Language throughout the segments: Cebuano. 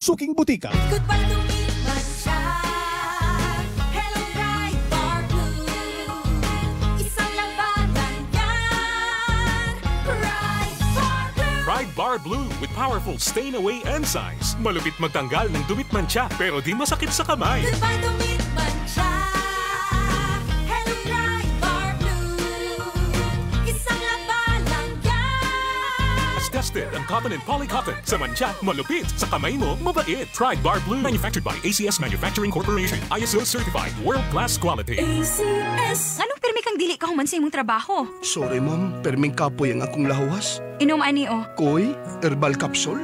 Suking butika. Goodbye dumi't mantsa. Hello, Pride Bar Blue. Isang labanan yan. Pride Bar Blue. Pride Bar Blue with powerful stain-away enzymes. Malupit magtanggal ng dumi't mantsa pero di masakit sa kamay. Goodbye dumi't mantsa. Hello, Pride Bar Blue. Isang labanan yan. As tested on cotton and polycotton. Sa mantsa, malupit. Sa kamay mo, mabait. Pride Bar Blue. Manufactured by ACS Manufacturing Corporation. ISO certified. World-class quality. ACS. Nganong pirmi kang dili ka human sa imong trabaho? Sorry, ma'am. Perming kapoy ang akong lawas. Inom ani oh. Koi? Herbal capsule?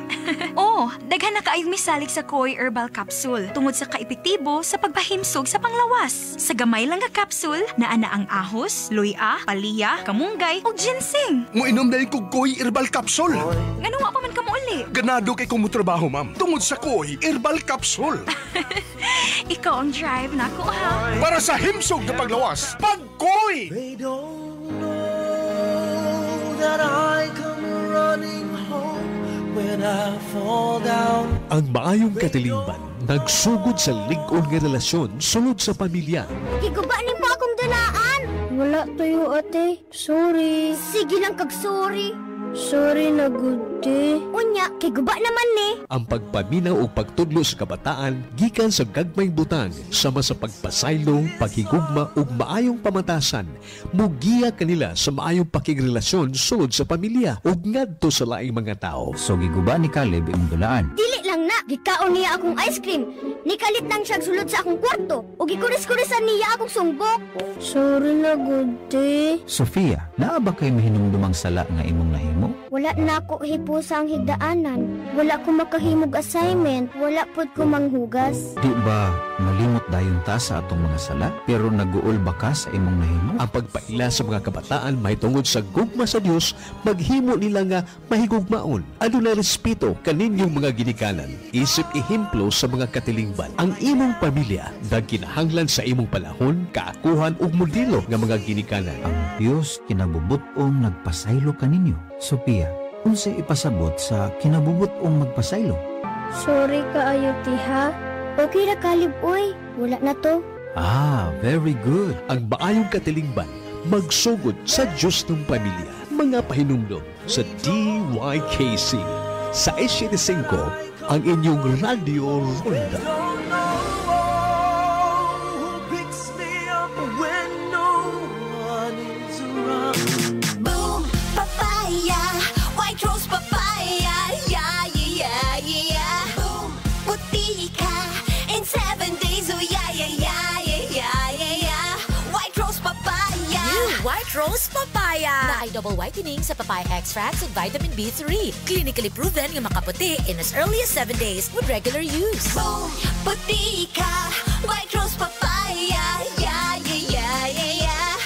Oh, daghan na kaayong misalig sa Koi Herbal Capsule tungod sa kaepektibo sa pagpahimsog sa panglawas. Sa gamay lang nga capsule, naa na ang ahos, luya, paliya, kamunggay ug ginseng. Muinom na kog Koi Herbal Capsule. Ngano wa pa man ka mouli? Ganado kay kong motrabaho, ma'am. Tungod sa Koi Herbal Capsule. Ikaw ang drive nako ha. Para sa himsog na paglawas, pag Koi! They don't know that I come running home when I fall down. Ang maayong katilingban nagsugod sa lig-on nga relasyon sulod sa pamilya. Giguba nimo akong dulaan. Wala tuyo, ate. Sorry. Sige lang kag sorry. Sorry na gud, te. Unya, kay guba naman ni. Ang pagpaminaw o pagtudlo sa kabataan gikan sa gagmayng butang sama sa pagpasaylo, paghigugma ug maayong pamatasan mugiya kanila sa maayong pakigrelasyon sulod sa pamilya ug ngadto sa laing mga tao. So giguba ni Caleb imong dulaan. Dili lang na, gikaon niya akong ice cream. Nikalit lang siya sulod sa akong kwarto. Ug gikuris-kurisan niya akong sungbok. Sorry na gud, te. Sofia, naa ba kay mahinumdumang sala nga imong nahimo? Wala na ako hipusa ang higdaanan. Wala ko makahimog assignment. Wala pud ko manghugas. Di ba malimot dayon ta sa atong mga sala? Pero naguol ba ka sa imong nahimo? Ang pagpaila sa mga kabataan mahitungod sa gugma sa Dios maghimo nila nga mahigugmaon. Adunay respeto kaninyong mga ginikanan. Isip ehemplo sa mga katilingban. Ang imong pamilya nagkinahanglan sa imong panahon, kaakuhan ug modelo nga mga ginikanan. Ang Dios kinabubut-ong nagpasaylo kaninyo. Sophia, unsay ipasabot sa kinabubut-ong magpasaylo? Sorry kaayo, tiha. Okay ra, Caleb, oy. Wala na to. Ah, very good. Ang maayong katilingban magsugod sa Diyos ng pamilya. Mga pahinumdom sa DYKC sa 75, ang inyong Radio Ronda. Don't know who picks me up when no one is around. Boom, papaya, White Rose papaya, yeah. Boom, puti ka in 7 days, oh yeah. White Rose papaya. New White Rose Papaya. Naay double whitening sa papaya extracts ug vitamin B3. Clinically proven nga makaputi in as early as 7 days with regular use. Boom, puti ka, White Rose papaya, yeah.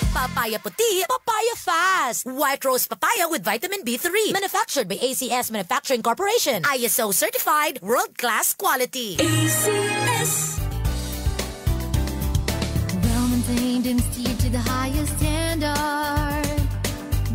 Papaya puti, papaya fast. White Rose Papaya with vitamin B3. Manufactured by ACS Manufacturing Corporation. ISO certified, world-class quality. ACS. Well maintained and steered to the highest standard.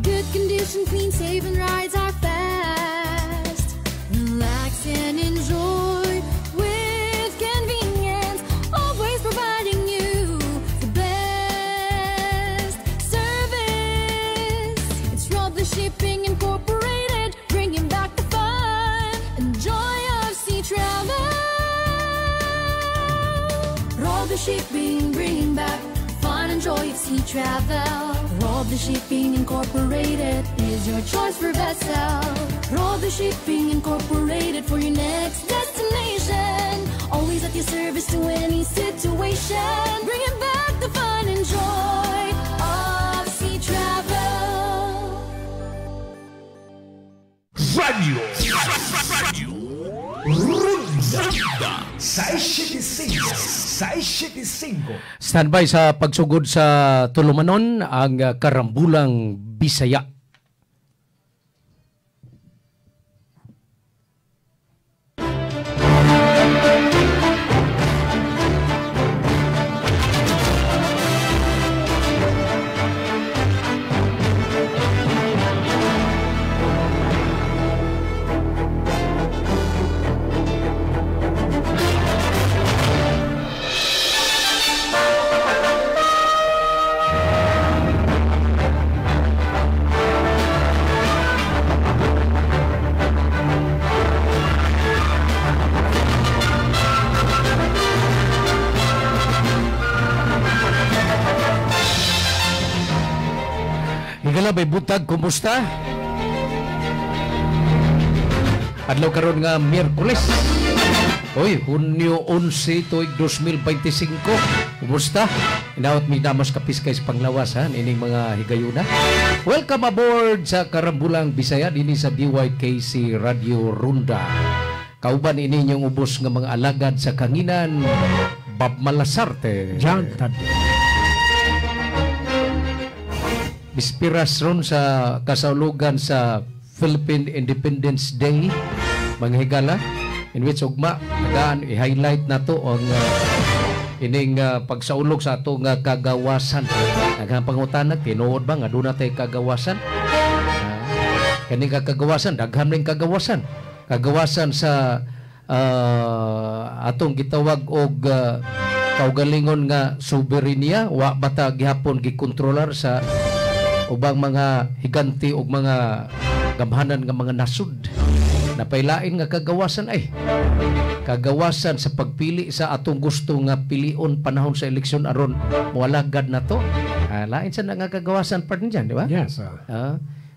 Good condition, clean, safe, and rides are fast. Relax and enjoy with convenience. Always providing you the best service. It's Roble Shipping Incorporated, bringing back the fun and joy of sea travel. Roble Shipping, bringing back fun and joy of sea travel. Roble Shipping Incorporated is your choice for vessel. Roble Shipping Incorporated for your next destination. Always at your service to any situation. Bringing back the fun and joy of sea travel. Radio Radio Ronda 675 675. Standby sa pagsugod sa tulumanon ang Karambulang Bisaya. May buntag, kumusta? Adlaw karon nga Miyerkules. Oy, Hunyo 11 tuig 2025. Kumusta? Inaot mi damos kapiskay sa panglawas ha ining mga higayuna. Welcome aboard sa Karambulang Bisaya dinhi sa DYKC Radio Ronda. Kauban ini inyong ubos nga mga alagad sa kanginan, Bob Malasarte. John Tadeo. Bispiras ron sa kasaulugan sa Philippine Independence Day, mga higala, in which ugma nagaan i-highlight nato ang ining pagsaulog sa ato nga kagawasan. Naghang pangutana, tinuod ba nga doon natay kagawasan? Kaning kagawasan, daghan ning kagawasan. Kagawasan sa atong gitawag og kaugalingon nga soberenya, wa bata gihapon gikontrolar sa ubang mga higanti og mga gamhanan nga mga nasud. Napailain nga kagawasan ay kagawasan sa pagpili sa atong gusto nga pilion panahon sa eleksyon aron moalagad na to. Lain sa nga kagawasan pa din dyan, di ba? Yes.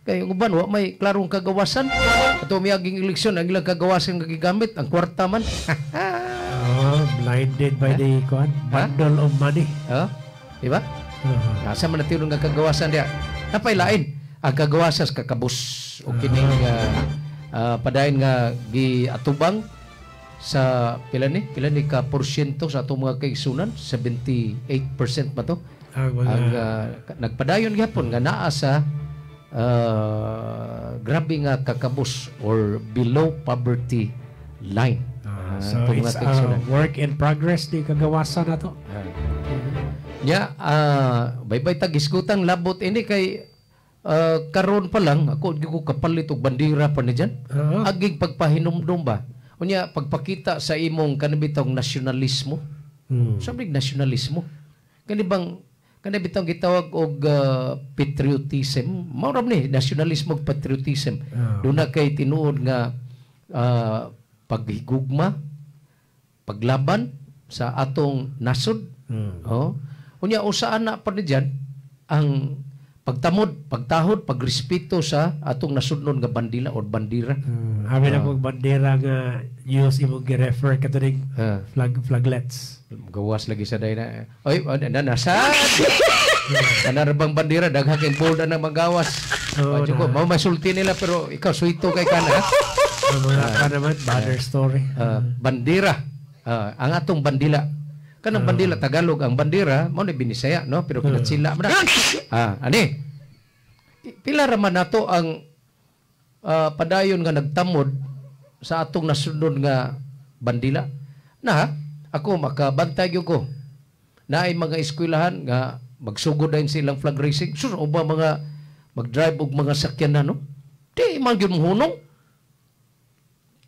Kay uban wa may klarong kagawasan. Ato miaging eleksyon ang ilang kagawasan nga gigamit ang kwarta man. Oh, blinded by the bundle of money. Di ba? Asa man natulong nga kagawasan diya? Napailain ang kagawasan sa kakabus o kining padayon nga giatubang sa pila ni ka porsyento sa atong mga kaigsunan, 78% ba to? Ang nagpadayon gihapon nga naa sa grabe nga kakabus or below poverty line. So it's a work in progress di kagawasan na to. Nya baybay tag iskutang labot ini kay karon pa lang ako di ko kapalit og bandira pa ni diyan. Aging pagpahinumdum ba? Unya pagpakita sa imong kanibitong nasyonalismo. Sabi nasyonalismo. Kani bang kanibitong gitawag og patriotism? Mao ra ni nasyonalismo ug patriotism. Duna kay tinuod nga paghigugma, paglaban sa atong nasod. Oh. Unya usaan na pa ni diyan ang pagtamod, pagtahod, pagrespeto sa atong nasudnon nga bandila or bandira. Abi na kong bandira nga news imong gi-refer katuning flaglets. Gawas lagi sa dayna. Oy, nasad. Kana bang bandira daghang kay bold na magawas. Oh, ko, mao masulti nila pero ikaw suito kay kana. Mga ka naman banner story. Bandira. Ang atong bandila. Kanang bandila Tagalog ang bandira mao ni Binisaya no pero kinatsila man na. Ani pila ra man nato ang padayon nga nagtamod sa atong nasudnon nga bandila. Na ako makabantay gyud ko. Naay mga eskwelahan nga magsugod dayon silang flag racing. Sur uba mga magdrive og mga sakyanan no. Di man gyud mohunong.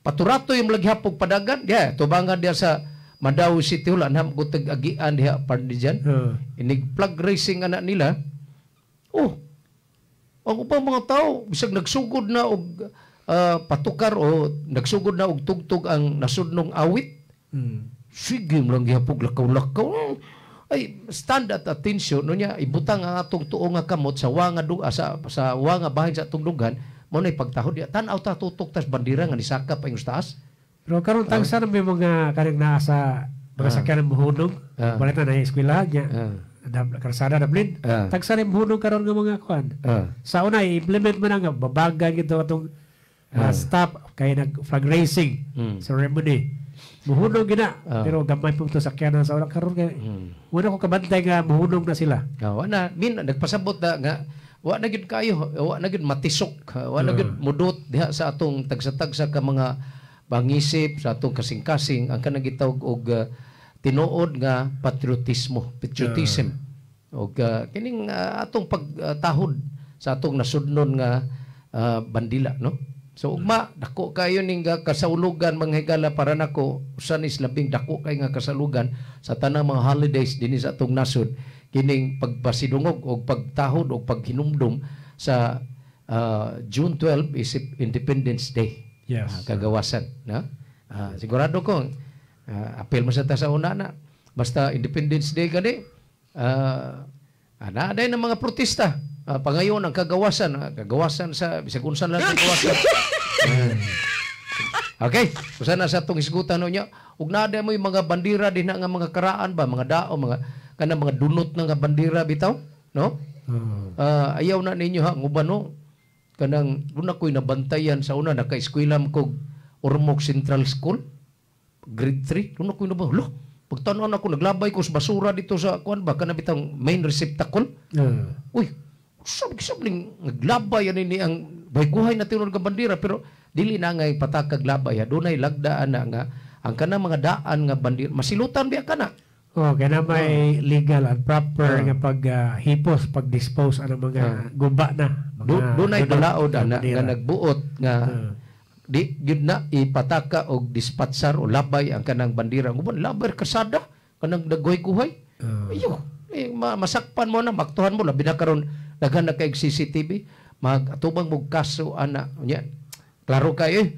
Paturato yung laghapog padagan diha tubangan diha sa Madawi City wala na ko tag-agian diha pardi diyan. Inig flag racing anak nila. Oh. Ang ubang mga tao bisag nagsugod na og patukar o nagsugod na og tugtog ang nasudnong awit. Sige mo lang gihapog lakaw-lakaw. Ay stand at attention no niya ibutang ang atong tuo nga kamot sa wa nga sa wa nga bahin sa atong dughan mo nay pagtahod diha. Tan-aw ta tutok tas bandira nga nisakap ay taas. Pero karon tagsa may mga kanang naa sa mga sakyanan mohunong, balik na eskwelahan niya. Karsada na blin. Tagsa na mohunong karon nga mga kuan. Sa una i-implement mo na nga babagan gito atong stop kay nag flag racing ceremony. Mohunong gina pero gamay po to sakyanan sa una karon kay wala ko kabantay nga mohunong na sila. Wa na min nagpasabot na nga wa na gyud kayo, wa na gyud matisok, wa na gyud mudot diha sa atong tagsa-tagsa ka mga bangisip sa atong kasing-kasing ang kanang gitawag og tinuod nga patriotismo, patriotism. Og kining atong pagtahod sa atong nasudnon nga bandila no. So ugma dako kayo ning kasaulugan mga higala para nako usan is labing dako kay nga kasalugan sa tanang mga holidays dinhi sa atong nasod kining pagpasidungog og pagtahod og paghinumdum sa June 12 is Independence Day. Yes. Kagawasan, no? Sigurado ko apel mo sa ta sa una na basta Independence Day gani ana day ng mga protesta. Pangayon ang kagawasan, kagawasan sa bisag unsa lang kagawasan. Okay, usa na sa atong isgutan niya. Ug naa mo yung mga bandira din na nga mga karaan ba, mga dao, mga kanang mga dunot na nga bandira bitaw, no? Ayaw na ninyo ha, nguban no. Kanang duna ko'y nabantayan sa una naka-eskwela ko Ormoc Central School, grade 3. Duna ko'y nabang, lo, pagtan-aw ako naglabay ko sa basura dito sa kuan ba kana bitang main receptacle. Uy, sab-sabling naglabay ani ni ang bayguhay na tinuod nga bandira pero dili na ngay patakag labay ha. Dunay lagdaan na nga ang kanang mga daan nga bandira masilutan biya kana. Oh, kana may legal and proper nga pag hipos, pag-dispose ang mga guba na. Dunay balaod ana nga nagbuot nga di gyud na ipataka og dispatsar o labay ang kanang bandira. Nguban labay kasada kanang nagguhay-guhay. Ayo, masakpan mo na, maktuhan mo labi na karon daghan na kay CCTV, magatubang mo kaso ana. Unya, klaro kayo eh.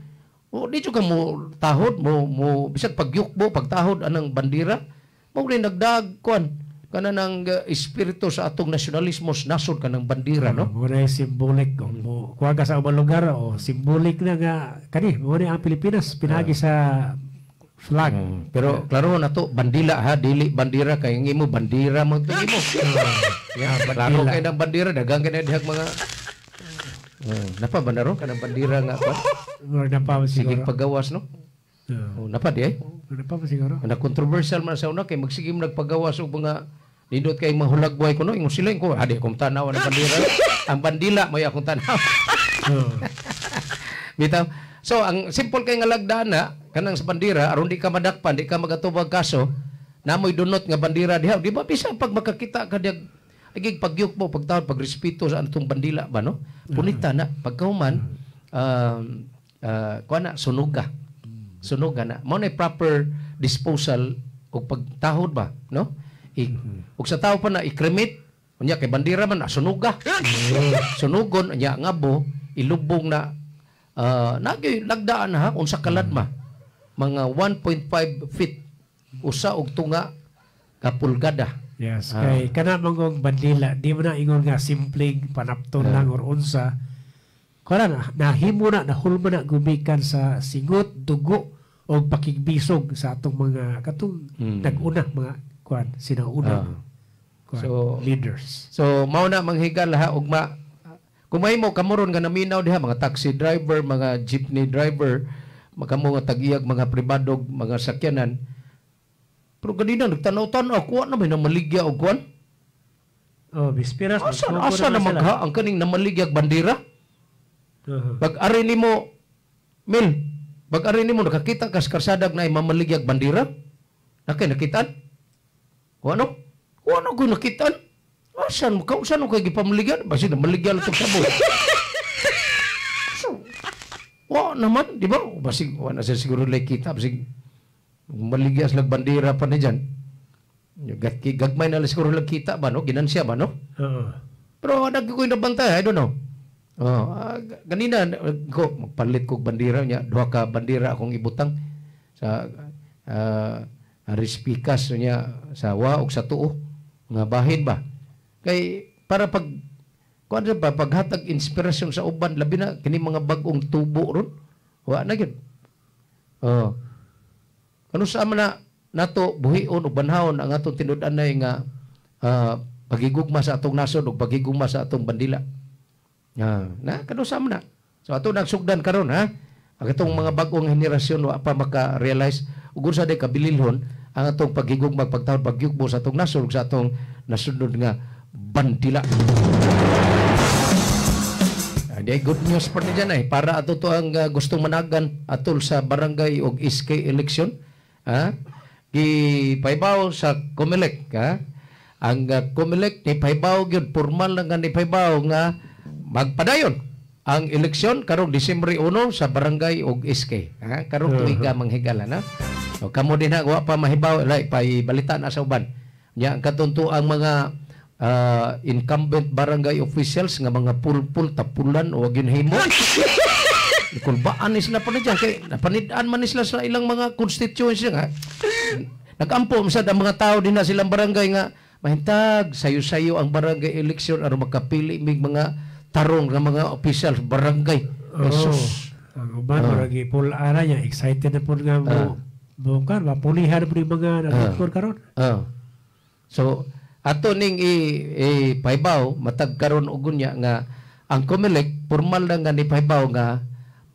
O di jud ka mo tahod mo mo bisag pagyukbo pagtahod anang bandira. Mao rin nagdag kuan kana ng espiritu sa atong nasyonalismo nasod kanang bandira, no? Mo na symbolic mo kuha ka sa ubang lugar o symbolic na nga kani mo na ang Pilipinas pinagi sa flag. Pero klaro na to bandila ha, dili bandira kay ang imo bandira mo to imo. Yeah, klaro kay nang bandira daghang kay dihag mga napa ba na ro kanang bandira nga pa? Napa siguro. Sige pagawas, no? Oh, napa di ay? Napa pa siguro. Na controversial man sa una kay magsige mo nagpagawas og mga nindot kay mga hulagway kuno ingon sila ko adi akong tan-aw ang bandira. Ang bandila may akong tan-aw. Bitaw. So ang simple kay nga lagdaan na kanang sa bandira aron di ka madakpan, di ka magatubag kaso, namoy dunot nga bandira diha. Di ba bisa pag makakita ka diha agig pagyukbo pagtawad pagrespeto sa atong bandila ba, no? Punita na pagkahuman kuan na sunuga. Sunuga na. Mao na proper disposal og pagtahod ba, no? Ug sa tao pa na i-cremate, unya kay bandira man sunuga. Sunugon unya ngabo ilubong na nagi lagdaan ha unsa kaladma mga 1.5 feet usa og tunga ka pulgada. Yes, kay kana mangong bandila di mo na ingon nga simpleng panapton lang or unsa. Kuan na nahimo na nahulma na gumikan sa singot, dugo o pakigbisog sa atong mga katong nag-una mga kuan sinauna. Kuan, so leaders. So mao na manghigal ha ugma. Kung may mo kamuron nga naminaw diha mga taxi driver, mga jeepney driver, makamo nga tag-iyag mga pribadog mga sakyanan. Pero ganina nagtanaw-tanaw kuha na may namaligya og kuan. Oh, bispiras. Asa na magha ang kaning namaligyag bandira? Pag-ari nimo Mil, pag-ari nimo nakakita ka sa karsadag na mamaligyag bandira? Nakay nakitaan? Kuano? Kuano ko nakitaan? Asan mo ka? Saan mo kayo gipamaligyan? Basi namaligyan lang itong sabon. So, wa naman, di ba? Basi, wa na siguro like kita. Basi, maligyan sila bandira pa na dyan. Gagmay na lang siguro lang kita ba, no? Ginansya ba, no? Pero nagko ko yung nabantay, I don't know. Oh, ganina ko magpalit kog bandira niya, duha ka bandira akong ibutang sa rispikas niya sa wa og sa tuo nga bahin ba. Kay para pag kuan ba paghatag inspirasyon sa uban labi na kini mga bag-ong tubo ron. Wa na gyud. Oh. Kanu sa man na nato buhion ug banhawon ang atong tinud-anay nga pagigugma sa atong nasod ug pagigugma sa atong bandila. Na kanusa man na. So ato nagsugdan karon ha. Ang atong mga bag-ong henerasyon wa pa maka-realize ug unsa day kabililhon ang atong pagigugma pagtahod pagyugbo sa atong nasod ug sa atong nasudnod nga bandila. Di good news pa ni dyan ay para ato to ang gustong managan atol sa barangay og SK election ha. Gipaybaw sa COMELEC ha. Ang COMELEC ni paybaw gyud formal na nga ni paybaw nga magpadayon ang eleksyon karong Disyembre 1 sa barangay og SK. Ha? Karong tuiga manghigala na. O kamo din ha wa pa mahibaw like paibalita na sa uban. Nya ang katunto ang mga incumbent barangay officials nga mga pulpul tapulan o ginhimo. Kulbaan ni sila pa na dyan kay napanid-an man ni sila sa ilang mga constituency nga. Nagampo masad ang mga tao din na silang barangay nga Mahintag sayo-sayo ang barangay election aron makapili mig mga tarong nga mga official barangay. Oh, Jesus. Ang uban murag ipul-ana niya, excited na pud nga mo mo kan mapulihan po yung mga naglingkod karon. So ato ning i pahibaw matag karon og unya nga ang COMELEC formal na nga ni pahibaw nga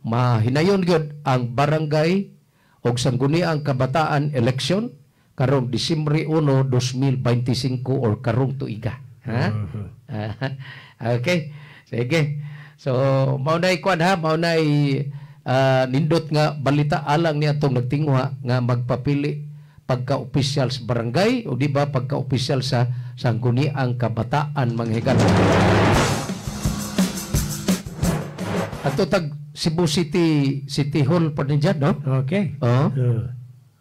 mahinayon gyud ang barangay og sangguniang kabataan election karong Disyembre 1, 2025 or karong tuiga. Ha? Okay. Sige. So mao nay kuan ha, mao nay nindot nga balita alang ni atong nagtinguha nga magpapili pagka-opisyal sa barangay o di ba pagka-opisyal sa sangguniang kabataan mga higala. Ato tag Cebu City City Hall pa din dyan, no? Okay.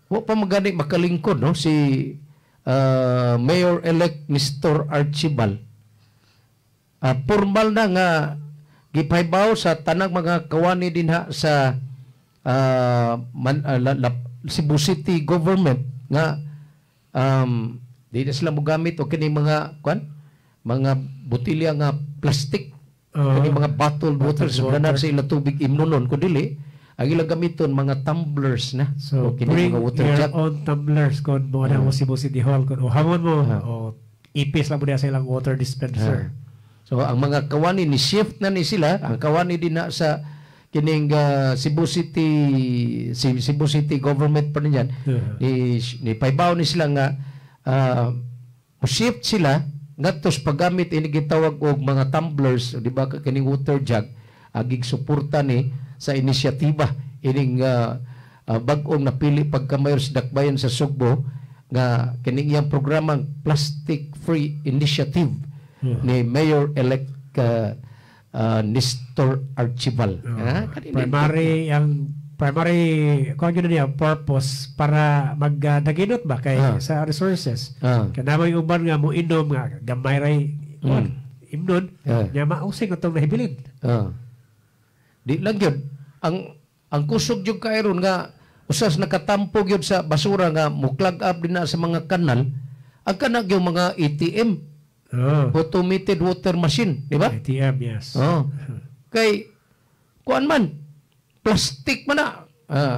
Wa pa magani makalingkod, no, si Mayor-elect Mr. Archibald. Formal na nga gipahibaw sa tanang mga kawani dinha sa Cebu City government nga di na sila mogamit og kini mga kuan, mga botelya nga plastic, kini mga bottled water, Bottled so water. sa ila tubig imnonon kun dili ang ilang gamiton mga tumblers na. So, o kini bring mga water your jug. own tumblers kung mo na mo Cebu City Hall kung uhamon mo o ipis lang mo niya sa ilang water dispenser. So ang mga kawani ni shift na ni sila, ang kawani din na sa kining Cebu City Cebu City government pa niyan, ni paybaw ni sila nga shift sila ngadto sa paggamit ini gitawag og mga tumblers, di ba kining water jug agig suporta ni sa inisyatiba ining bag-ong napili pagka-mayor sa Dakbayan sa Sugbo nga kining iyang programang Plastic Free Initiative ni Mayor-elect Nestor Archival. Primary ang primary kuan gyud niya purpose para magdaginot ba kay sa resources. Kay naman yung uban nga mo inom nga gamay ray kuan imnon nya mausig atong nahibilin. Di lang gyud ang kusog gyud kayron nga usas nakatampo gyud sa basura nga mo-clog up din na sa mga kanal ang kana gyud mga ATM. Automated water machine, di ba? ATM, yes. Kay kuan man plastic man na.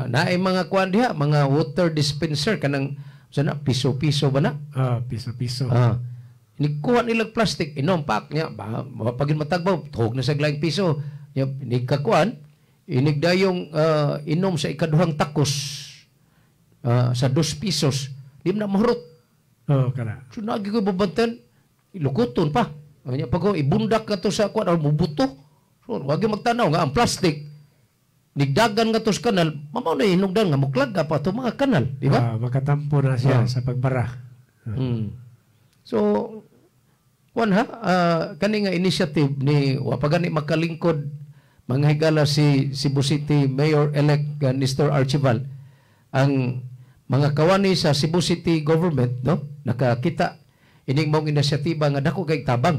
Naay mga kuan diha, mga water dispenser kanang sana piso-piso ba na? Piso-piso. Nikuha nilang plastic, inom pak niya, pagin matagbaw, tuhog na sa glaing piso. Nya nigkakuan, inigdayong inom sa ikaduhang takos sa 2 pesos, di man na mahurot. Kana. So nagi ko babantan, ilukuton pa. Nya pag ibundak ka to sa kuan or mubuto. So wag gyud magtanaw nga ang plastic nigdagan nga to sa kanal, mamaw na hinungdan nga muklag ka pa to mga kanal, di ba? Makatampo na siya sa pagbara. So kuan ha, kani nga initiative ni wa pa gani makalingkod mga higala si Cebu City Mayor-elect Nestor Archival, ang mga kawani sa Cebu City government, no, nakakita ining mong inisyatiba nga dako kay tabang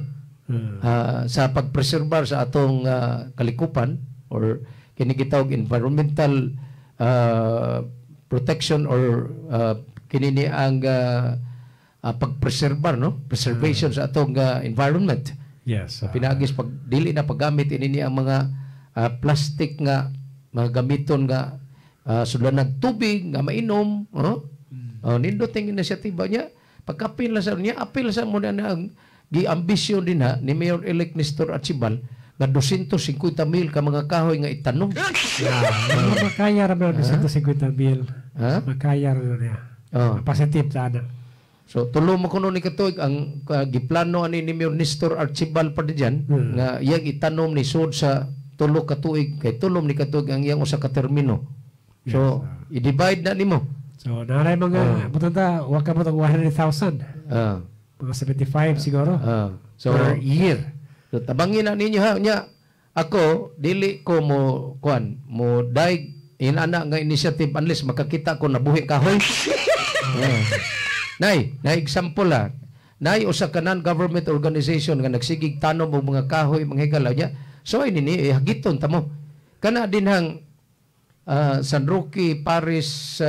sa pagpreserbar sa atong kalikupan or kini gitawag environmental protection or kini ni ang pagpreserbar, no, preservation sa atong environment. Yes. Pinaagis pag dili na paggamit ini ni ang mga plastic nga mga gamiton nga sudlanag tubig nga mainom, no? Nindot ang inisyatiba niya. Pagkapil na sa niya, apil sa muna na ang giambisyon din ha ni Mayor-elect Nestor Archibald nga 250,000 ka mga kahoy nga itanom. Makaya ra ba 250,000? Makaya ra niya. Positive sana. So tulo mo kuno ni katuig ang giplano ani ni Mayor Nestor Archibald pa diyan nga iyang itanom ni sud sa tulo ka tuig kay tulom ni katuig ang iyang usa ka termino. So i-divide na nimo. So naray mga butanta wa ka mo 100,000. Mga 75 siguro. So per year. So tabangin na ninyo ha nya ako dili ko mo kuan mo daig inana nga initiative unless makakita ko nabuhi kahoy. Nay, na example la. Nay usa ka non-government organization nga nagsigig tanom og mga kahoy mga higala nya. So ay nini hagiton ta mo. Kana dinhang San Roque Parish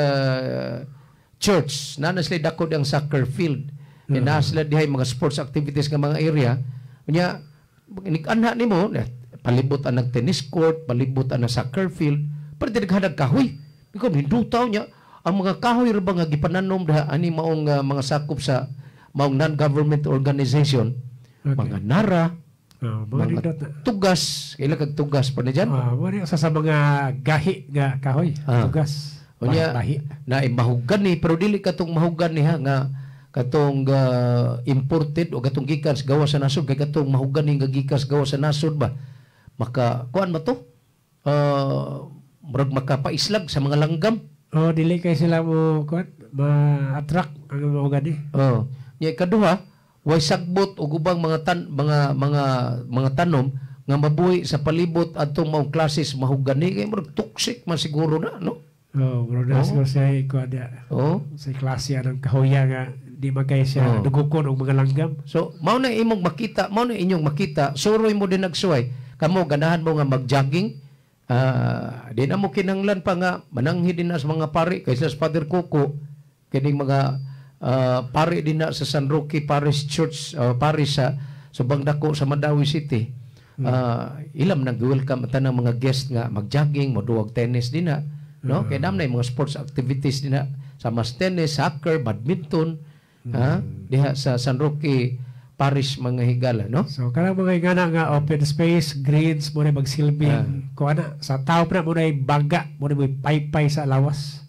Church na sila dako ang soccer field. Naa sila dihay mga sports activities nga mga area. Unya inig-anha nimo, palibot ang tennis court, palibot ang soccer field, pero daghan kahoy. Because hindutaw niya ang mga kahoy ra ba nga gipananom diha ani maong mga sakop sa maong non-government organization, mga nara, mga tugas, kaila kag tugas pa na dyan? Sa mga gahi nga kahoy, tugas. Unya, na mahugan ni, pero dili katong mahugan ni ha nga katong imported o katong gikan sa gawas sa nasod, kay katong mahugan ni nga gikan sa gawas sa nasod ba? Maka kuan ba to? Murag makapaislag sa mga langgam. Oh, dili kay sila mo kuan ma-attract ang mahugan ni. Oh, nya ikaduha, way sagbot og ubang mga mga tanom nga mabuhi sa palibot adtong maong klases mahugani kay murag toxic man siguro na, no? Oh, murag na siguro siya kuan dia. Oh, sa klase anang kahoya nga di man kay siya dugukon og mga langgam. So, mao na imong makita, mao na inyong makita, suroy mo din nagsuway. Kamo ganahan mo nga mag-jogging, di na mo kinahanglan pa nga mananghi din na sa mga pari kaysa sa Father Coco kining mga pari din na sa San Roque Parish Church, parish sa Subang Dako sa Mandaue City. Ilam nang welcome ang tanang mga guest nga mag-jogging, moduwag tennis din na, no? Kay dam na mga sports activities din na sa mas tennis, soccer, badminton, diha sa San Roque Parish mga higala, no? So kanang mga ingana nga open space, greens mo na magsilbing kuan na sa tao pa mo na baga, mo na paypay sa lawas.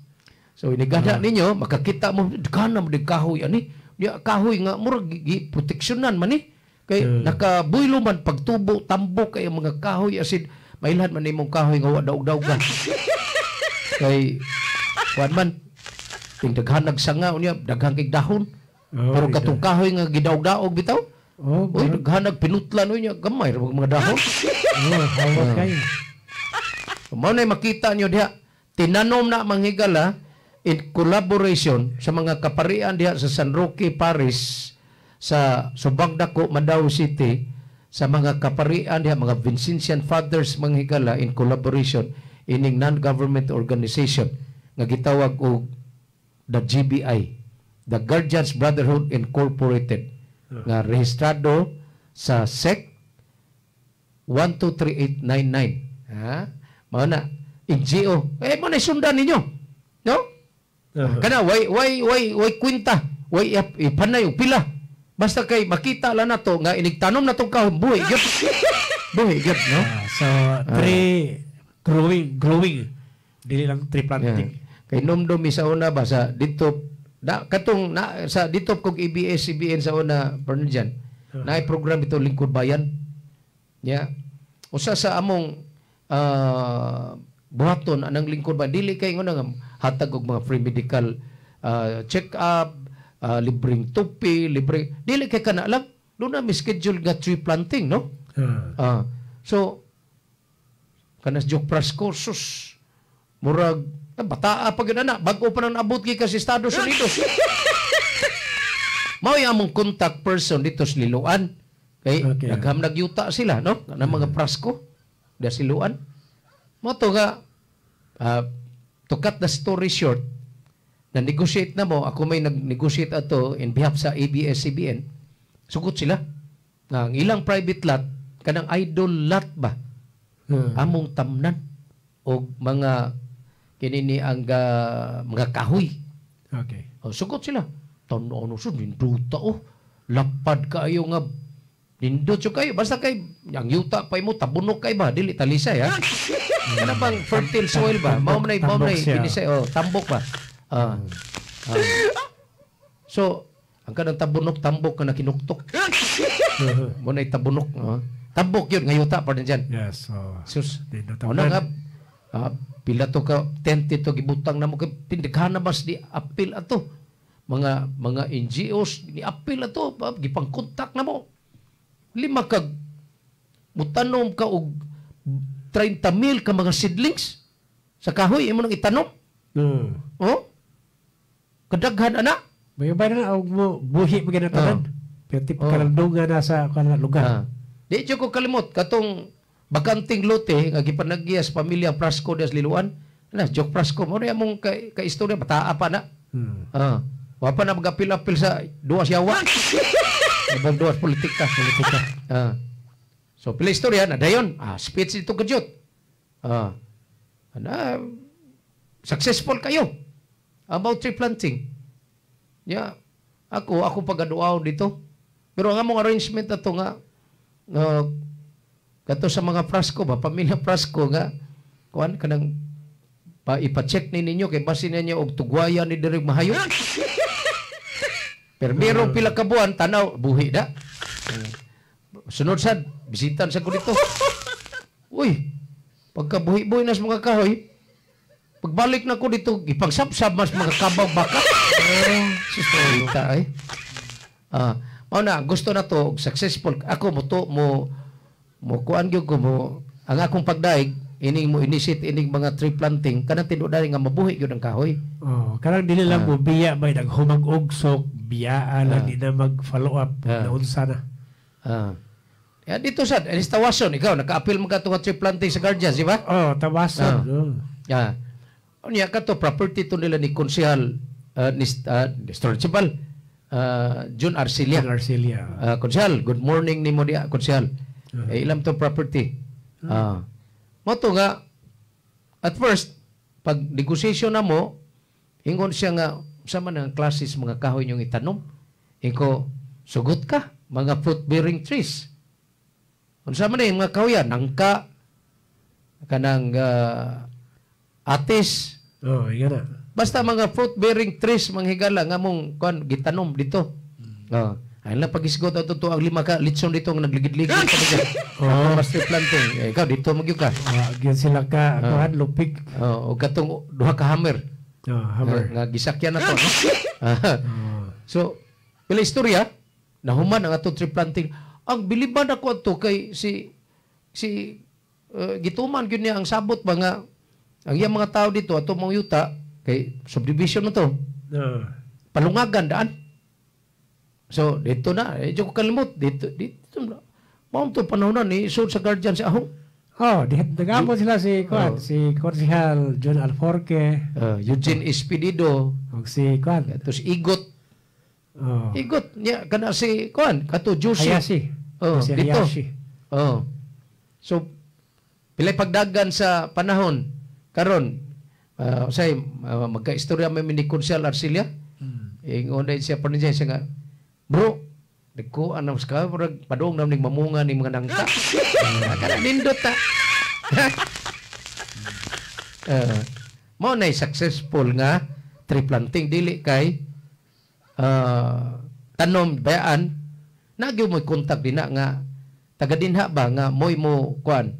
So inigana ninyo makakita mo daghan mo kahoy ani. Di kahoy nga murag giproteksyonan man ni. Kay nakabuylo man pagtubo tambok kay mga kahoy asid mailhan man imong kahoy nga wa daog-daogan. Kay kuan man ting daghan nagsanga unya daghan kay dahon. Pero katong kahoy nga gidaog-daog bitaw. Oh, oy daghan nagpinutlan unya gamay ra mga dahon. Oh, kay. Mao na makita nyo diha tinanom na manghigala in collaboration sa mga kaparian diha sa San Roque Parish sa Subang Dako, Mandaue City, sa mga kaparian diha mga Vincentian Fathers manghigala in collaboration ining non-government organization nga gitawag og the GBI, the Guardians Brotherhood Incorporated, nga rehistrado sa SEC 123899. Ha? Mao na NGO. Eh mo na sundan ninyo. No? Kana way kwenta, way ipanay og pila. Basta kay makita lang nato nga inigtanom na tong kahoy buhi gyud. Buhi gyud, no? So tree growing dili lang tree planting. Yeah. Kay nomdom sa una ba sa dito na katong na sa dito kog ABS CBN sa una Bernardian. Naay program ito Lingkod Bayan. Yeah. Usa sa among buhaton anang lingkod bayan dili kay ngono nga hatag og mga free medical check up, libreng tupi, libre dili kay kana lang. Doon na mi schedule nga tree planting, no? So kanas Joke Prasco sus murag bataa pa gyud ana, bag-o pa nang naabot gikan sa Estados Unidos. Mao among contact person dito sa Liloan. Kay nagham nagyuta sila, no? Kanang mga Prasco da Siloan. Mo to nga to cut the story short, na negotiate na mo, ako may nag-negotiate ato in behalf sa ABS-CBN. Sugot sila. Nga ang ilang private lot kanang idol lot ba? Among tamnan og mga kinini ang mga kahoy. Okay. Oh, sugot sila. Tan-ano so ninduta oh. Lapad kaayo nga nindot so kayo. Basta kay ang yuta pa imo tabunok kay ba dili talisay ha. Kana bang fertile soil ba? Mao man nay binisay oh, tambok ba. So ang kanang tabunok tambok nga nakinuktok. Mo nay tabunok. Tambok yun nga yuta pa din. Yes. Oh. Sus. Ano nga pila to ka tent ito gibutang na mo kay tindighan na mas di apil ato. Mga NGOs ni apil ato gipang-contact na mo. Lima kag mutanom ka og 30,000 ka mga seedlings sa kahoy imo nang itanom. Oh? Kadaghan ana. Bayubay na og mo buhi pa ginatanan. Pero kalandungan na sa kanang lugar. Di jud ko kalimot katong bakanting lote nga gipanagya sa pamilya Prasco des Liloan. Ana Joke Prasco mo rin among ka istorya bataa pa na. Wa pa na magapil-apil sa duwas yawa. Ibang duwas politika, politika. So pila istorya na dayon, speech ito kadyot. Ana successful kayo about tree planting. Ya, ako pagaduaw dito. Pero ang among arrangement ato nga kato sa mga Frasco ba, pamilya Frasco nga kuan kanang pa ipa-check ni ninyo kay basin ninyo og tugwaya ni diri mahayo. Pero meron pila ka buwan tanaw buhi da. Sunod sad bisitan sa ko dito. Uy, pagka buhi-buhi nas mga kahoy, pagbalik na ko dito ipangsabsab mas mga kabaw baka. Sus ay. Mao na gusto na to successful ako mo to mo mo kuan gyud ko mo ang akong pagdaig ining mo initiate ining mga tree planting kanang tinuod nga mabuhi gyud ang kahoy. Oh, kanang dili lang mo biya may naghumag ugsok, biyaan lang di na mag-follow up naunsa na. Ya dito sad, anis Tawason ikaw naka-appeal mo ka tree planting sa Guardians, di ba? Oh, Tawason. Ya. Unya kato property to nila ni Konsehal ni Nestor Chibal, Jun Arcilia. Jun Arcilia. Konsehal, good morning nimo diha Konsehal. Eh, ilam to property. Mo to nga at first pag negotiation na mo ingon siya nga sa man ang classes mga kahoy yung itanom. Inko sugot ka mga fruit bearing trees. Unsa man yung mga kahoyan nangka kanang atis. Oh, inga na. Basta mga fruit bearing trees manghigala nga mong kuan gitanom dito. Oh. Ay lang pagisgot ato to ang 5 ka litson dito nga nagligid-ligid pa diyan. Oh, mas tree planting. Eh, ikaw dito magyud ka. Gyud sila ka kuan lupig. Oh, og katong duha ka hammer. Oh, hammer. Nga gisakyan na to, no? So, pila istorya nahuman ang ato tree planting. Ang biliban ako adto kay si gituman gyud niya ang sabot ba nga ang iyang mga tao dito ato mga yuta kay subdivision na to. Palungagan daan. So dito na, medyo ko kalimot dito na. Mao to panahon na ni isod sa Guardian si Ahong. Oh, nagamo sila si kuan, si Konsehal John Alforque, Eugene Espedido, ug si kuan, tapos Igot. Oh. Igot niya kana si kuan, kato Juicy. Hayashi. Oh, si dito. Hayashi. Oh. So pilay pagdagan sa panahon karon say magkaistorya may ni Konsehal Arcilia. Ingon dai siya pa niya siya nga, bro, nagkuan na mas ka, padung na ning mamunga ni mga nangka. Kana nindot ta. Mao nay successful nga tree planting dili kay tanom bayaan nagyo mo contact dinha nga taga dinha ba nga moy mo kuan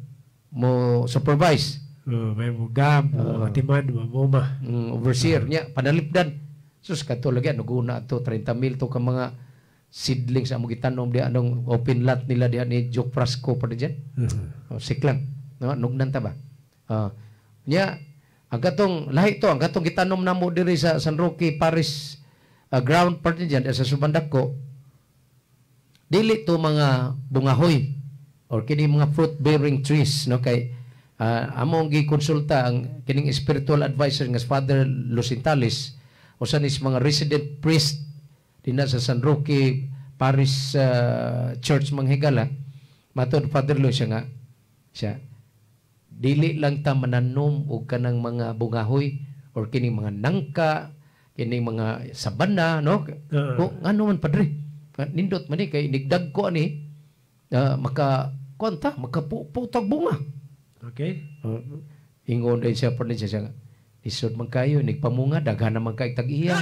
mo supervise. May mo gam, timan, mamuma. Overseer niya panalipdan. Sus kato lagi nuguna to 30,000 to ka mga seedlings ang gitanom di anong open lot nila diha ni Joke Frasco pa diyan. Siklang, no, nugnan ta ba? Nya ang katong lahi to, ang katong gitanom namo diri sa San Roque Parish ground part diyan sa Subandako. Dili to mga bungahoy or kini mga fruit bearing trees, no, kay among gikonsulta ang kining spiritual advisor nga Father Lucintales usa ni mga resident priest dinha sa San Roque Parish Church Manghigala. Matod Father Lo siya nga siya dili lang ta mananom og kanang mga bungahoy or kining mga nangka, kining mga sabana, no? Ko ngano man padre, nindot man ni kay nigdag ko ani maka kuan ta makaputag bunga. Okay. Ingon din siya padre siya nga lisod man kayo nigpamunga daghan naman kay tag-iya.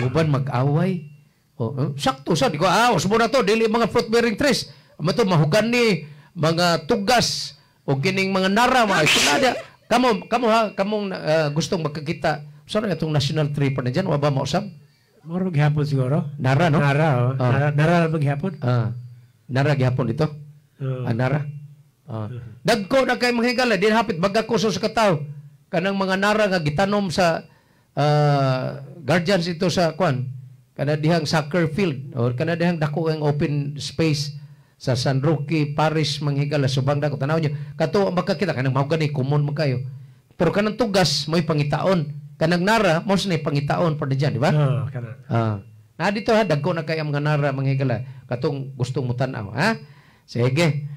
Uban mag-away. Oh, sakto sa di ko usbo na to dili mga fruit bearing trees. Amo to mahugan ni mga tugas o kining mga nara mga sulada. Kamo kamo ha kamong gustong magkakita. Usa na itong national tree pa na diyan wa ba mausab? Moro gihapon siguro. Nara, no? Nara, oh. Nara lang gihapon. Nara gihapon dito. Nara. Dagko na kay mga higala din hapit baga ko sa kataw kanang mga nara nga gitanom sa guardians ito sa kwan kana dihang soccer field or kana dihang dako ang open space sa San Roque Parish Manghigala subang dako tanaw niyo kato ang makakita kanang mao gani common man kayo pero kanang tugas mo'y pangitaon Kanang nara mo sa pangitaon pa diyan, di ba? Oh, kana. Na dito ha, dagko na kay ang mga nara, mga higala, katong gustong mo tan-aw, ha? Sige.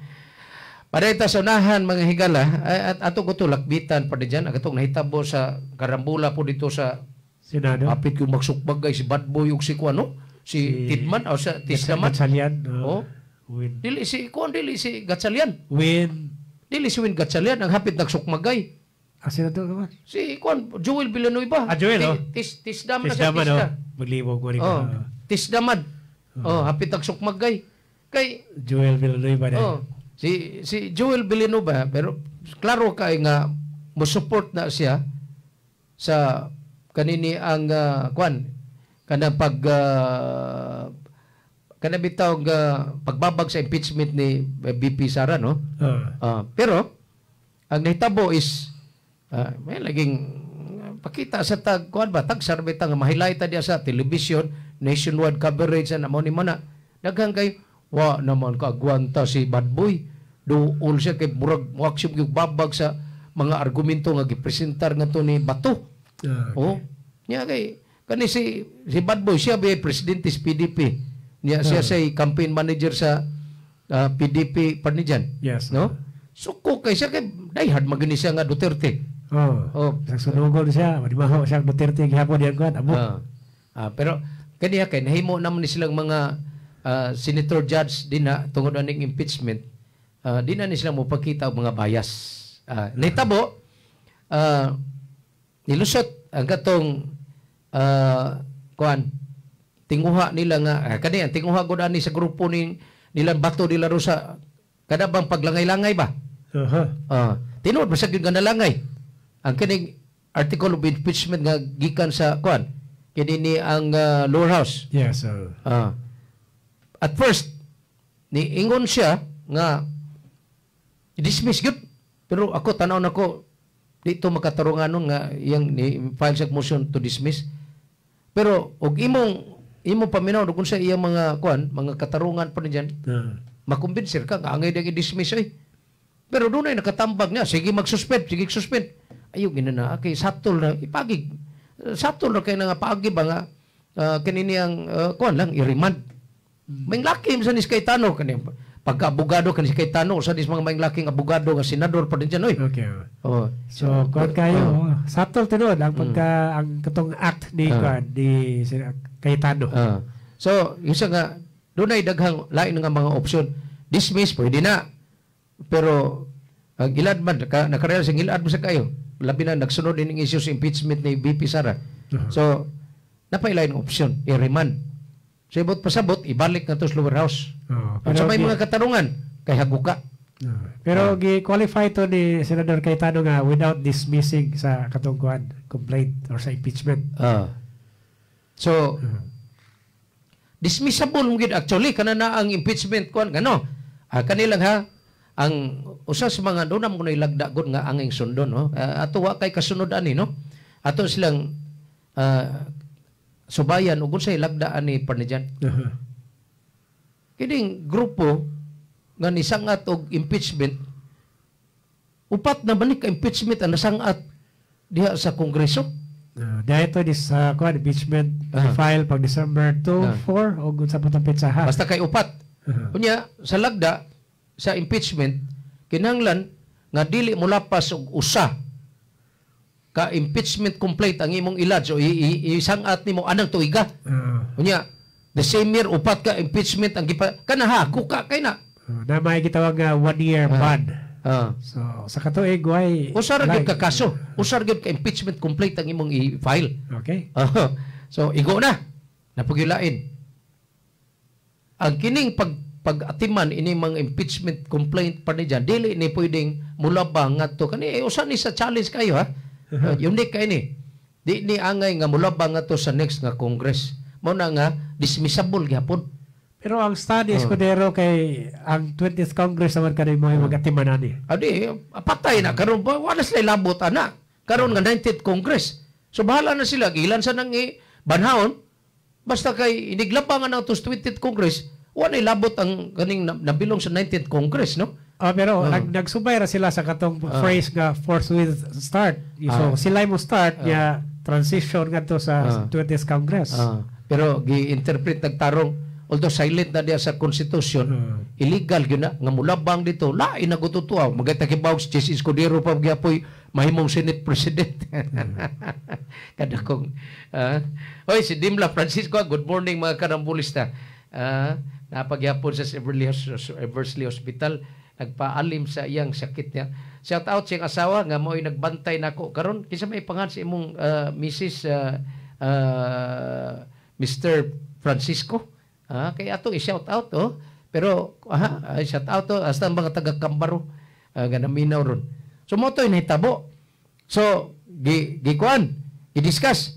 Para ita sa unahan, mga higala, at ato ko to lakbitan pa diyan, ang katong nahitabo sa karambula po dito sa Senado. Apit yung magsukbag si Bad Boy ug si kuan, no? Si Tidman o sa Tisdaman. Gatchalian. Oh. Win. Dili si kuan, dili si Gatchalian. Win. Dili si Win Gatchalian ang hapit nagsukmagay. Ah, sino to ba? Si kuan Joel Villanueva. Ah, Joel, oh. Tisdaman na siya, Tisdaman, Tisda. oh. Maglibog mo rin. Oh, Tisdaman. Oh, hapit nagsukmagay. Kay Joel Villanueva na. Oh, si si Joel Villanueva, pero klaro kay nga mo support na siya sa kanini ang kuan kanang pag kanang bitaw pagbabag sa impeachment ni BP Sara, no? Pero ang nahitabo is may laging pakita sa tag kuan ba tag sarbeta nga ma-highlight diya sa television, nationwide coverage na mao ni mana. Daghan kay wa naman kaagwanta si Bad Boy. Duol siya kay murag moaksyon yung babag sa mga argumento nga gipresentar ngadto ni Bato. Okay. Oh, niya kay kani si si Bad Boy siya ba presidente sa PDP. Niya siya say campaign manager sa PDP parnijan. Yes. No? Suko kay siya kay diehard magini siya nga Duterte. Oh. Oh. Sa sunugon siya, manimaho siya Duterte gihapon diyan kuan. Amo. Pero kaniya kay nahimo naman ni silang mga senator judge din na tungod aning impeachment, di na ni sila mopakita og mga bias. Nahitabo nilusot ang katong kuan tinguha nila nga kani ang tinguha gud ani sa grupo ni nilang Bato de la Rosa kada bang paglangay-langay ba? Tinuod ba sa gyud nga nalangay ang kining article of impeachment nga gikan sa kuan kini ni ang lower house. Yes. Sir. At first ni ingon siya nga dismiss gyud, pero ako tan-aw nako dito makatarunganon nga iyang ni file sa motion to dismiss. Pero og imong imong paminaw kung sa iyang mga kuan, mga katarungan pa niyan, makumbinser ka nga angay dang i-dismiss oy. Pero dunay nakatambag niya, sige mag-suspend, sige suspend. Ayo ginana kay satol na ipagig. Satol na kay nga paagi ba nga kanini ang kuan lang i-remand. May laki sa ni Cayetano kani pagka abogado kani si Cayetano usa dis mga may laking abogado nga senador pa din dyan oy. Okay. Oh. So kuan kayo, satol tinuod ang pagka ang katong act ni kuan ni Cayetano. So yung sa nga dunay daghang lain nga mga option. Dismiss pwede na. Pero ang ilad man nakarealize ang ilad mo sa kayo. Labi na nagsunod din ang issue sa impeachment ni BP Sara. So napailain ang option, i-remand. So ibot pasabot ibalik na to sa lower house. Pero sa may mga katarungan kay haguka. Pero gi-qualify to ni Senador Cayetano nga without dismissing sa katong kuan complaint or sa impeachment. So dismissable mo gid actually kana na ang impeachment kuan ngano. Kanilang ha ang usa sa mga doon mo ilagda gud nga anging sundon, no. Ato wa kay kasunod ani, no. Ato silang subayan ug unsay lagda ani parnijan. Kining grupo nga nisangat og impeachment, upat na balik ka impeachment ang nasangat diha sa Kongreso. Dahil ito is kuan impeachment file pag December 2, 4 og unsa pa tong petsa ha. Basta kay upat. Unya sa lagda sa impeachment kinahanglan nga dili molapas og usa ka impeachment complaint ang imong ilad so isangat nimo anang tuiga. Unya the same year upat ka impeachment ang gipa kana ha kuka kay na. Na may gitawag nga 1 year ban. So sa katuig way usa ra gyud ka kaso, usa ra gyud ka impeachment complaint ang imong i-file. Okay. So igo na napugilain. Ang kining pag-atiman ini mga impeachment complaint pa ni dyan, dili ni pwedeng mulaba ngadto kani usa ni sa challenge kayo ha. Unique kay ni. Di ni angay nga mulaba ngadto sa next nga Congress. Mao na nga dismissable gyapon. Pero ang study Escudero kay ang 20th Congress naman kanay mo mag-atiman ani. Adi patay na karon wala sila labot ana. Karon nga 19th Congress. So bahala na sila gilan sa nang banhaon basta kay iniglaba nga nang 20th Congress. Wala labot ang kaning nabilong sa 19th Congress, no? Pero nagsubay ra sila sa katong phrase nga forthwith start. So sila mo start ya Transition ngadto sa 20th Congress. Pero gi-interpret nagtarong, although silent na diya sa Constitution, illegal gyud na nga mulabang dito, lain na gututuaw. Magayta kibawog si Chiz Escudero pa gyapoy mahimong Senate President. Kada kong oy, si Dimla Francisco, good morning mga karambulista. Napagyapon sa Eversley Hospital, nagpaalim sa iyang sakit niya. Shout out siyang asawa nga mo'y nagbantay nako karon. Kinsa may pangan sa imong Mrs. Mr. Francisco? Kay atong i-shout out oh. Pero aha, shout out oh, hasta ang mga taga Cambaro nga naminaw ron. So mo to'y nahitabo. So gi gikuan, gi-discuss.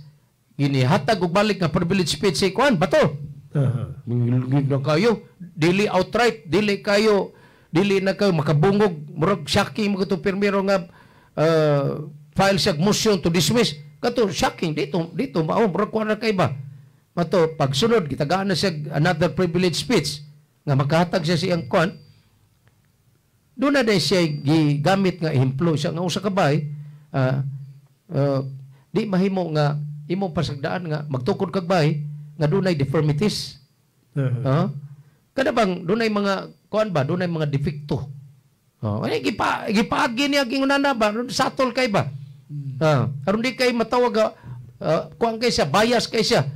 Ginihatag og balik nga privilege speech si kuan Bato. Na kayo, dili outright, dili kayo, dili na kayo makabungog, murag shocking mo kato pirmero nga file siya motion to dismiss. Kato shocking dito dito mao murag kuan na kay ba. Mato pagsunod gitagaan na siya another privilege speech nga makahatag siya siyang kuan. Doon na dahil siya gigamit nga ehemplo siya nga usa ka bay, di mahimo nga imong pasagdaan nga magtukod kag bay nga dunay deformities. Kada bang dunay mga kuan ba, dunay mga defekto. Ay gipaagi niya gingunana ba, satol kay ba. Aron di kay matawag kuan kay siya, bias kay siya.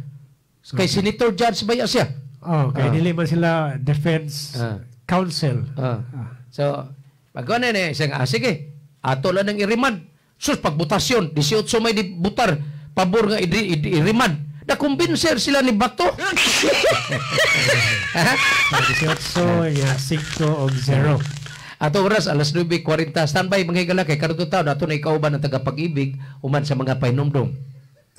Kay Senator Judge bias siya. Oh, kay dili man sila defense counsel. So, pag ano na siya nga, sige, ato lang ang i-remand. Sus, pagbutasyon, 18 may dibutar, pabor nga i-remand. Na-convincer sila ni Bato. 18, ya, 5-0. Ato oras, alas 9:40. Standby, mga higala, kay karon taon, ato na ikauban ang tagapag-ibig, uman sa mga pahinumdum.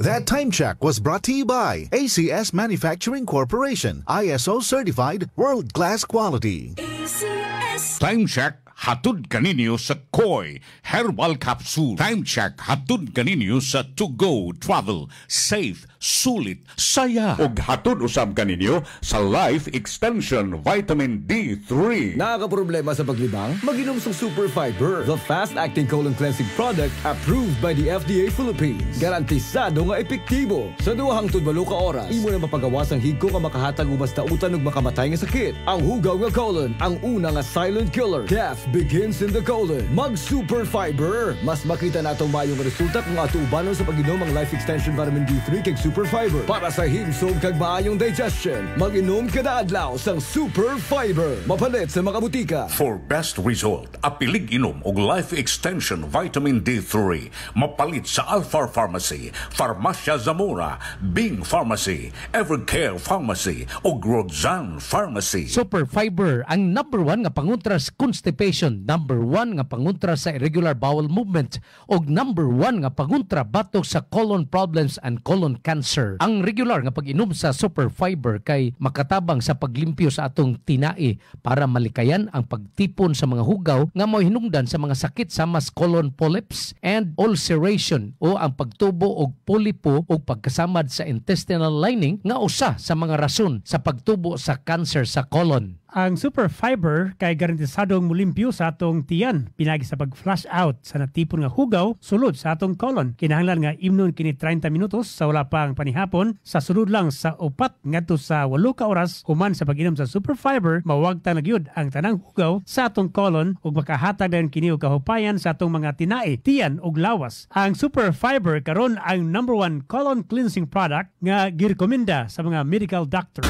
That time check was brought to you by ACS Manufacturing Corporation, ISO certified, world-class quality. ACS. Time check hatod kaninyo sa Koi Herbal Capsule. Time check hatod kaninyo sa To Go Travel, safe, sulit, saya. Og hatod usab kaninyo sa Life Extension Vitamin D3. Nakakaproblema sa paglibang? Maginom sa Super Fiber, the fast-acting colon cleansing product approved by the FDA Philippines. Garantisado nga epektibo. Sa 2 hangtod 8 ka oras, imo na mapagawas ang higko nga makahatag og mas dautan ug makamatay nga sakit. Ang hugaw nga colon, ang una nga silent killer. Death begins in the colon. Mag Super Fiber. Mas makita natong maayong resulta kung ato ubanon sa pag-inom ang Life Extension Vitamin D3 kag Super Fiber. Para sa himsog kag maayong digestion, mag-inom kada adlaw sang Super Fiber. Mapalit sa mga butika. For best result, apilig inom og Life Extension Vitamin D3. Mapalit sa Alpha Pharmacy, Farmacia Zamora, Bing Pharmacy, Evercare Pharmacy ug Roxanne Pharmacy. Super Fiber ang number 1 nga pangontra sa constipation, number 1 nga pangontra sa irregular bowel movement, ug number 1 nga pangontra batok sa colon problems and colon cancer. Ang regular nga pag-inom sa Super Fiber kay makatabang sa paglimpyo sa atong tinai para malikayan ang pagtipon sa mga hugaw nga mohinungdan sa mga sakit sama sa colon polyps and ulceration o ang pagtubo og polipo o pagkasamad sa intestinal lining nga usa sa mga rason sa pagtubo sa cancer sa colon. Ang Super Fiber kay garantisadong mulimpyo sa atong tiyan pinagi sa pag-flush out sa natipon nga hugaw sulod sa atong colon. Kinahanglan nga imnon kini 30 minutos sa wala pa ang panihapon sa sulod lang sa 4 ngadto sa 8 ka oras human sa pag-inom sa Super Fiber mawagtang na gyud ang tanang hugaw sa atong colon ug makahatag dayon kini og kahupayan sa atong mga tinai, tiyan ug lawas. Ang Super Fiber karon ang number 1 colon cleansing product nga girekomenda sa mga medical doctor.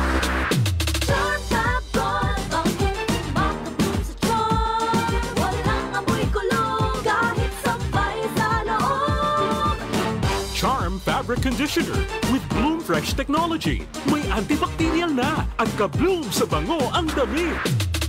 Charm Fabric Conditioner with Bloom Fresh Technology. May antibacterial na at ka-bloom sa bango ang damit.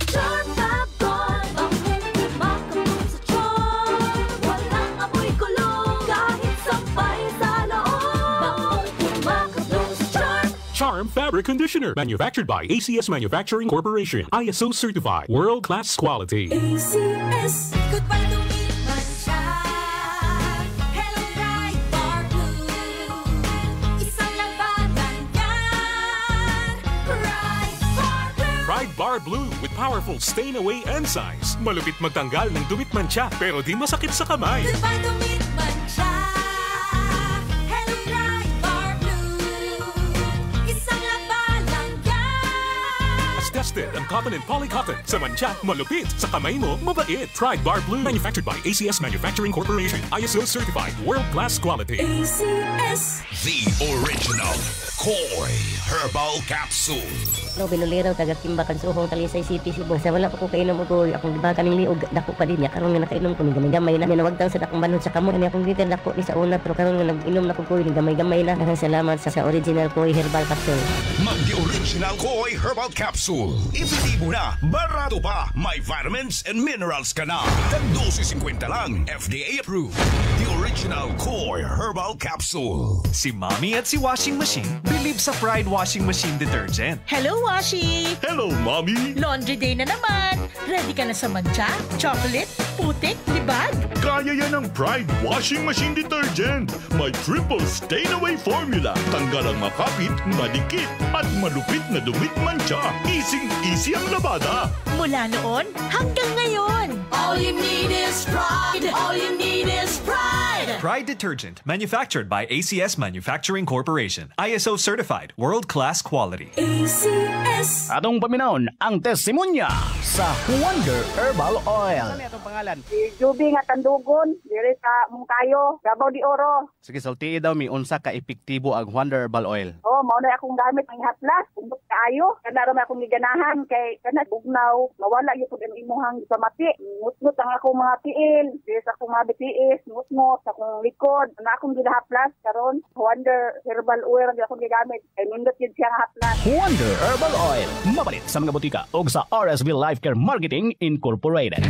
Charm Fabcon, bango kumakabloom sa charm. Walang amoy kulog kahit sampay sa loob. Bango kumakabloom sa charm. Charm Fabric Conditioner, manufactured by ACS Manufacturing Corporation. ISO certified, world-class quality. ACS. Goodbye dumi mantsa. Hello Pride Bar Blue. Isang labanan yan. Pride Bar Blue. Pride Bar Blue with powerful stain-away enzymes. Malupit magtanggal ng dumit mantsa pero di masakit sa kamay. Goodbye dumi mantsa. Hello Pride Tested ang cotton and polycotton. Sa mantsa, malupit. Sa kamay mo, mabait. Pride Bar Blue. Manufactured by ACS Manufacturing Corporation. ISO certified. World-class quality. ACS. The original Koi Herbal Capsule. No, Binulero, taga Kimba, Suhong, Talisay City, Cebu. Sa wala pa ko kainom og Koi, akong giba kaning liog, dako pa din niya. Karon nga nakainom ko, ni gamay-gamay na. Nawagtang sa akong banhod sa kamot. Kani akong gikan dako ni sa una, pero karon nga nag-inom na ko Koi, ni gamay-gamay na. Daghang salamat sa original Koi Herbal Capsule. Mag the original Koi Herbal Capsule. Epektibo na, barato pa, may vitamins and minerals ka na. Tag 12.50 lang, FDA approved. The original Koi Herbal Capsule. Si Mommy at si Washing Machine believe sa Pride Washing Machine Detergent. Hello, Washi! Hello, Mommy! Laundry day na naman! Ready ka na sa mantsa, chocolate, putik, libag? Kaya yan ang Pride Washing Machine Detergent. May triple stain-away formula. Tanggal ang makapit, madikit, at malupit na dumit mantsa. Easy-easy ang labada. Mula noon hanggang ngayon! All you need is Pride. All you need is Pride. Pride Detergent, manufactured by ACS Manufacturing Corporation. ISO certified, world-class quality. ACS. Atong paminawon ang testimonya sa Wonder Herbal Oil. Ano atong pangalan? Si Juby nga Tandugon, diri sa Mungkayo, Davao de Oro. Sige, sultii daw mi unsa ka epektibo ang Wonder Herbal Oil. Oh, mao na akong gamit ang haplas, undok kaayo. Kana ra may akong giganahan kay kana bugnaw, mawala gyud pud ang imuhang pamati. Ngutngot ang akong mga tiil, diri sa akong mga bitiis, ngutngot sa akong likod. Na akong gihaplas karon, Wonder Herbal Oil ang akong gigamit. Kay nindot gyud siya nga haplas. Wonder Herbal Oil. Mapalit sa mga botika o sa RSV Life Care Marketing Incorporated.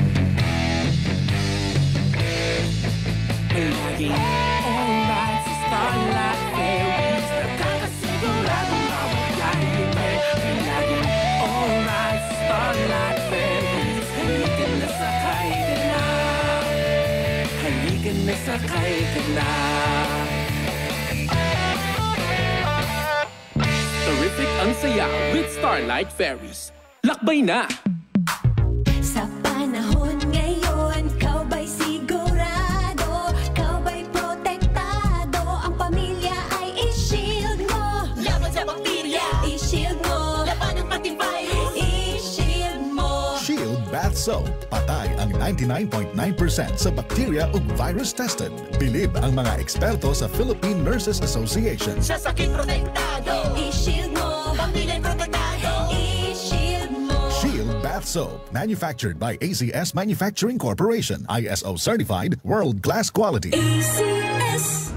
Palaging alright sa Starlight Ferries. Nakakasiguradong mawalay libre. Palaging alright sa Starlight Ferries. Halika na, sakay ka na. Halika na, sakay ka na. Terrific ang saya with Starlight Ferries. Lakbay na! Sa panahon ngayon, ikaw ba'y sigurado? Ikaw ba'y protektado? Ang pamilya ay i-shield mo. Laban sa bakterya, I-shield mo. Laban ng pati virus, I-shield mo. Shield Bath Soap. Patay ang 99.9% sa bacteria ug virus tested. Bilib ang mga eksperto sa Philippine Nurses Association. Sa sakit protektado, I-shield mo. Pamilya'y protektado, I-shield mo. Shield Bath Soap. Manufactured by ACS Manufacturing Corporation. ISO certified, world-class quality. ACS.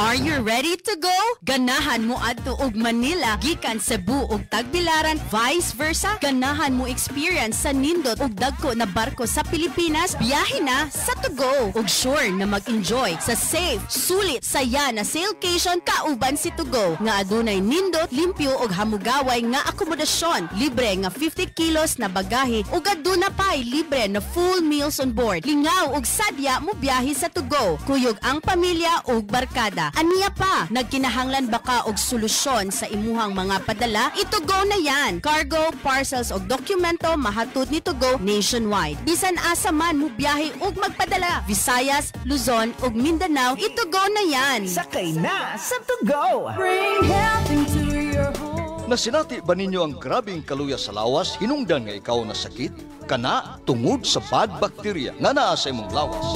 Are you ready to go? Ganahan mo adto og Manila gikan Cebu og Tagbilaran, vice versa? Ganahan mo experience sa nindot og dagko na barko sa Pilipinas? Biyahe na sa To Go. Og sure na mag-enjoy sa safe, sulit, saya na sailcation kauban si To Go. Nga adunay nindot, limpyo og hamugaway nga akomodasyon, libre nga 50 kilos na bagahe ug aduna pay libre na full meals on board. Lingaw og sadya mo biyahe sa To Go. Kuyog ang pamilya ug barkada. Aniya pa, nagkinahanglan ba ka og solusyon sa imuhang mga padala? Ito-go na yan. Cargo, parcels og dokumento mahatod ni To Go nationwide. Bisan asa man mo biyahe ug magpadala, Visayas, Luzon ug Mindanao, ito-go na yan. Sakay na sa To Go! Bring health into your home. Nasinati ba ninyo ang grabing kaluya sa lawas hinungdan nga ikaw na sakit? Kana tungod sa bad bacteria nga naa sa imong lawas.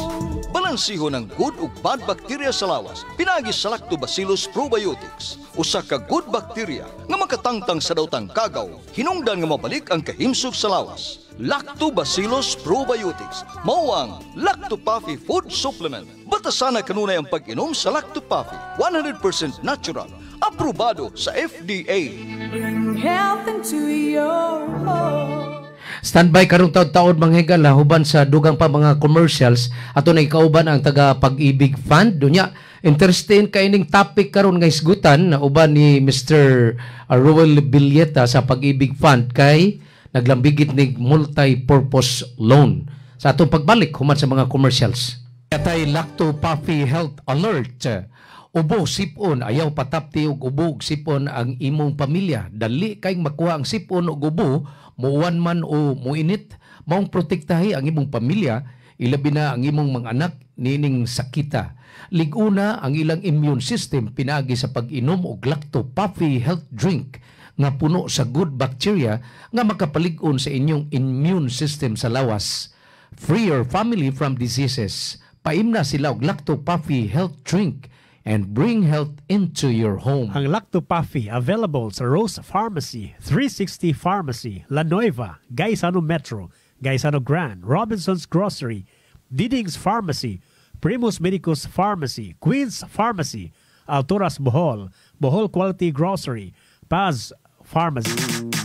Balansihon ang good ug bad bacteria sa lawas pinaagi sa Lactobacillus probiotics. Usa ka good bacteria nga makatangtang sa daotang kagaw hinungdan nga mabalik ang kahimsog sa lawas. Lactobacillus probiotics mao ang Lactopuffy Food Supplement. Batasana kanunay ang pag-inom sa Lactopuffy, 100% natural, aprobado sa FDA. Bring health into your home. Standby karong taud-taod mga higala huban sa dugang pa mga commercials ato na ikauban ang taga Pag-ibig Fund. Dunya interesting kay ning topic karon nga isgutan na uban ni Mr. Ruel Villeta sa Pag-ibig Fund kay naglambigit nig multi-purpose loan. Sa atong pagbalik human sa mga commercials. Atay Lacto Puffy Health Alert. Ubo, sipon, ayaw patapti og ubo ug sipon ang imong pamilya. Dali kay makuha ang sipon og ubo, muwan man o muinit, maong protektahi ang imong pamilya. Ilabi na ang imong mga anak niining sakita. Liguna ang ilang immune system pinaagi sa pag-inom og Lacto Puffy Health Drink nga puno sa good bacteria nga makapalig-on sa inyong immune system sa lawas. Free your family from diseases. Paimna sila og Lacto Puffy Health Drink and bring health into your home. Ang Lacto Puffy available sa Rose Pharmacy, 360 Pharmacy, La Nueva, Gaisano Metro, Gaisano Grand, Robinson's Grocery, Diding's Pharmacy, Primus Medicus Pharmacy, Queen's Pharmacy, Alturas Bohol, Bohol Quality Grocery, Paz Pharmacy.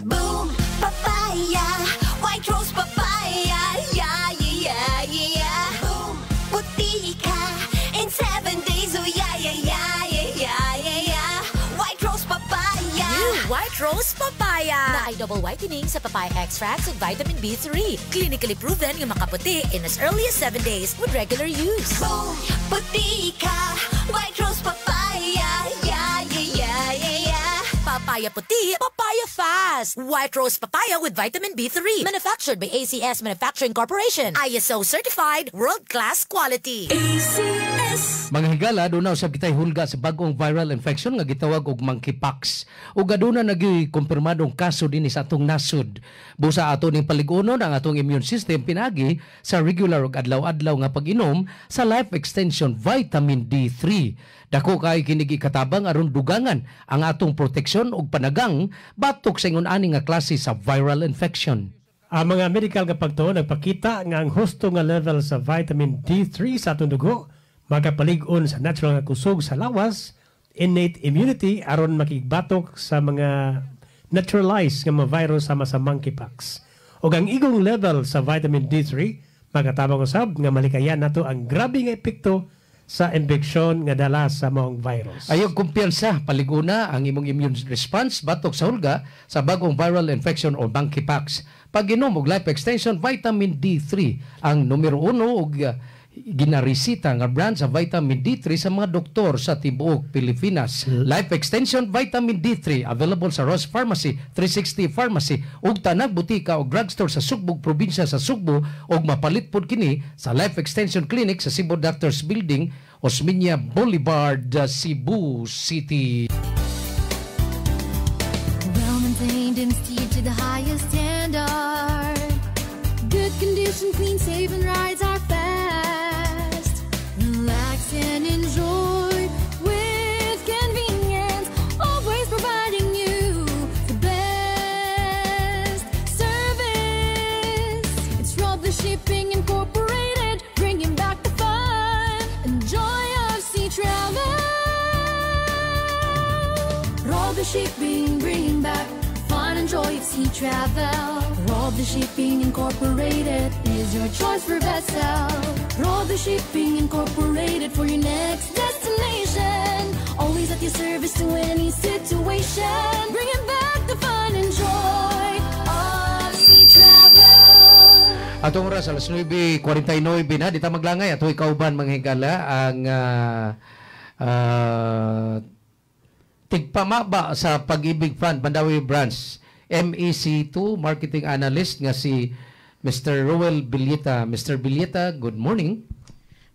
Boom, papaya, White Rose papaya, yeah. Boom, puti ka in 7 days, oh yeah. White Rose papaya. New White Rose Papaya. Naay double whitening sa papaya extracts ug vitamin B3. Clinically proven nga makaputi in as early as 7 days with regular use. Boom, puti ka, White Rose papaya, yeah. Papaya puti, papaya fast. White Rose Papaya with vitamin B3. Manufactured by ACS Manufacturing Corporation. ISO certified, world-class quality. ACS. Mga higala, doon na usab kita'y hulga sa bagong viral infection nga gitawag og monkeypox. Ug aduna nagyoy kumpirmadong kaso dinhi sa atong nasod. Busa ato ning paligunon ang atong immune system pinagi sa regular ug adlaw-adlaw nga pag-inom sa Life Extension Vitamin D3. Dako kay kini katabang aron dugangan ang atong proteksyon ug panagang batok sa ingon ani nga klase sa viral infection. Ang mga medical nga pagtuo nagpakita nga ang husto nga level sa vitamin D3 sa atong dugo makapalig-on sa natural nga kusog sa lawas, innate immunity, aron makigbatok sa mga naturalized nga mga virus sama sa monkeypox. Ug ang igong level sa vitamin D3 makatabang usab nga malikayan nato ang grabe nga epekto sa impeksyon nga dala sa maong virus. Ayaw kumpiyansa, paliguna ang imong immune response batok sa hulga sa bagong viral infection o monkeypox. Pag-inom og Life Extension Vitamin D3, ang numero uno og ginaresita nga brand sa vitamin D3 sa mga doktor sa tibuok Pilipinas. Life Extension Vitamin D3 available sa Ross Pharmacy, 360 Pharmacy ug tanang butika o drugstore sa Sugbog, probinsya sa Sugbo, ug mapalit pod kini sa Life Extension Clinic sa Cebu Doctors Building, Osmeña Boulevard, Cebu City. Well maintained and steered to the highest standard. Good condition, clean, safe, and rides are fast. Relax and enjoy with convenience. Always providing you the best service. It's Roble Shipping Incorporated, bringing back the fun and joy of sea travel. Roble Shipping, bringing back fun and joy of sea travel. Roble Shipping Incorporated is your choice for vessel. Roble Shipping Incorporated for your next destination. Always at your service to any situation. Bringing back the fun and joy of sea travel. Atong oras alas 9:49 na, di ta maglangay, ato ikauban, mga higala, ang tigpamaba sa Pag-ibig Fund Mandaue Branch, MEC2 Marketing Analyst nga si Mr. Roel Villeta. Mr. Villeta, good morning.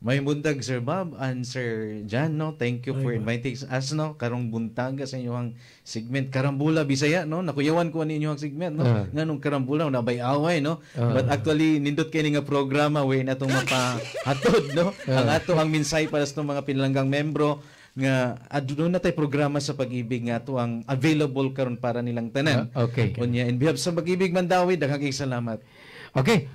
May buntag, Sir Bob and Sir John, no. Thank you for inviting us, no, karong buntag sa inyong segment Karambula Bisaya, no. Nakuyawan ko ani inyong segment, no. Nganong Karambula nabay away, no. But actually nindot kay ni nga programa we natong mapahatod, no. Ang ato ang mensahe para sa mga pinalanggang membro nga aduna na tay programa sa Pag-ibig nga ato ang available karon para nilang tanan. Unya, in behalf sa Pag-ibig Mandaue, daghang kay salamat. Okay,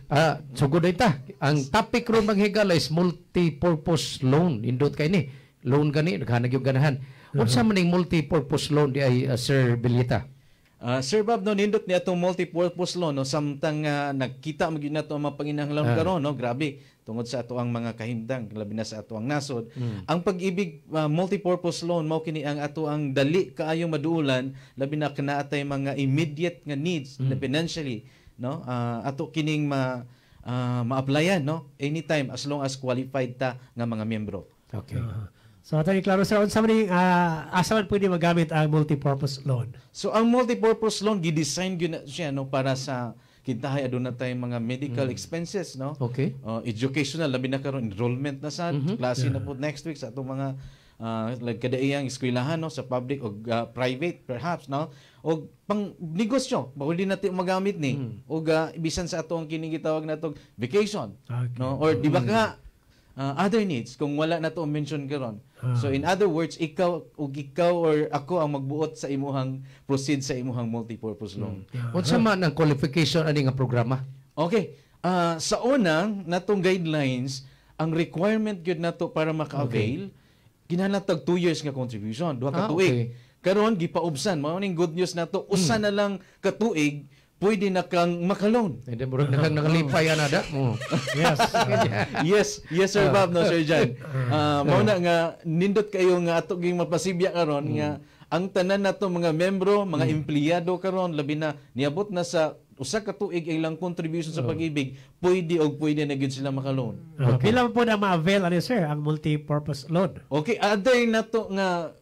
sugod na ta. Ang topic ron, mga higala, is multi-purpose loan. Indot kay ni. Loan gani, naghanag yung ganahan. Unsa man ning multi-purpose loan di ay, Sir Villeta? Sir Bob, no, nindot ni atong multi-purpose loan, no, samtang nagkita man gyud nato ang mga panginahanglan karon, no, grabe tungod sa ato ang mga kahimtang, labi na sa ato ang nasod. Ang Pag-ibig multi-purpose loan mao kini ang ato ang dali kaayong maduulan, labi na kanaatay mga immediate nga needs na financially, no, ato kining ma-applyan, no, anytime as long as qualified ta nga mga miyembro. So, Atty. Claro, sir, unsa man ning asa man pwede magamit ang multi-purpose loan? So ang multi-purpose loan gi-design gyud na siya, no, para sa Kintahay aduna tay mga medical expenses, no? Okay. Educational, labi na karon enrollment na sad, klase na po next week sa atong mga like kadaiyang eskwelahan, no, sa public o private perhaps, no, o pang negosyo bawal din natin magamit ni og bisan sa atong kini gitawag natong vacation, no, or di ba ka other needs kung wala na to mention karon. So in other words, ikaw ug ikaw or ako ang magbuot sa imuhang proceed sa imuhang multi-purpose loan. Unsa man ang qualification ani nga programa? Okay. Sa una natong guidelines, ang requirement gyud nato para maka-avail, kinahanglan tag 2 years nga contribution, duha ka tuig. Karon gipaubsan, mao ning good news nato, usa na lang ka tuig pwede na kang makaloan. Hindi, murag na kang nakalipay ana da. Oh. Yes. Yes, Sir Bob, no, Sir John. Mao na nga nindot kayo nga ato ging mapasibya karon nga ang tanan nato mga membro, mga empleyado karon, labi na niabot na sa usa ka tuig ang ilang contribution sa Pag-ibig, pwede og pwede na gyud sila makaloan. Okay. Pila po na ma-avail ani, sir, ang multi-purpose loan? Okay, other nato nga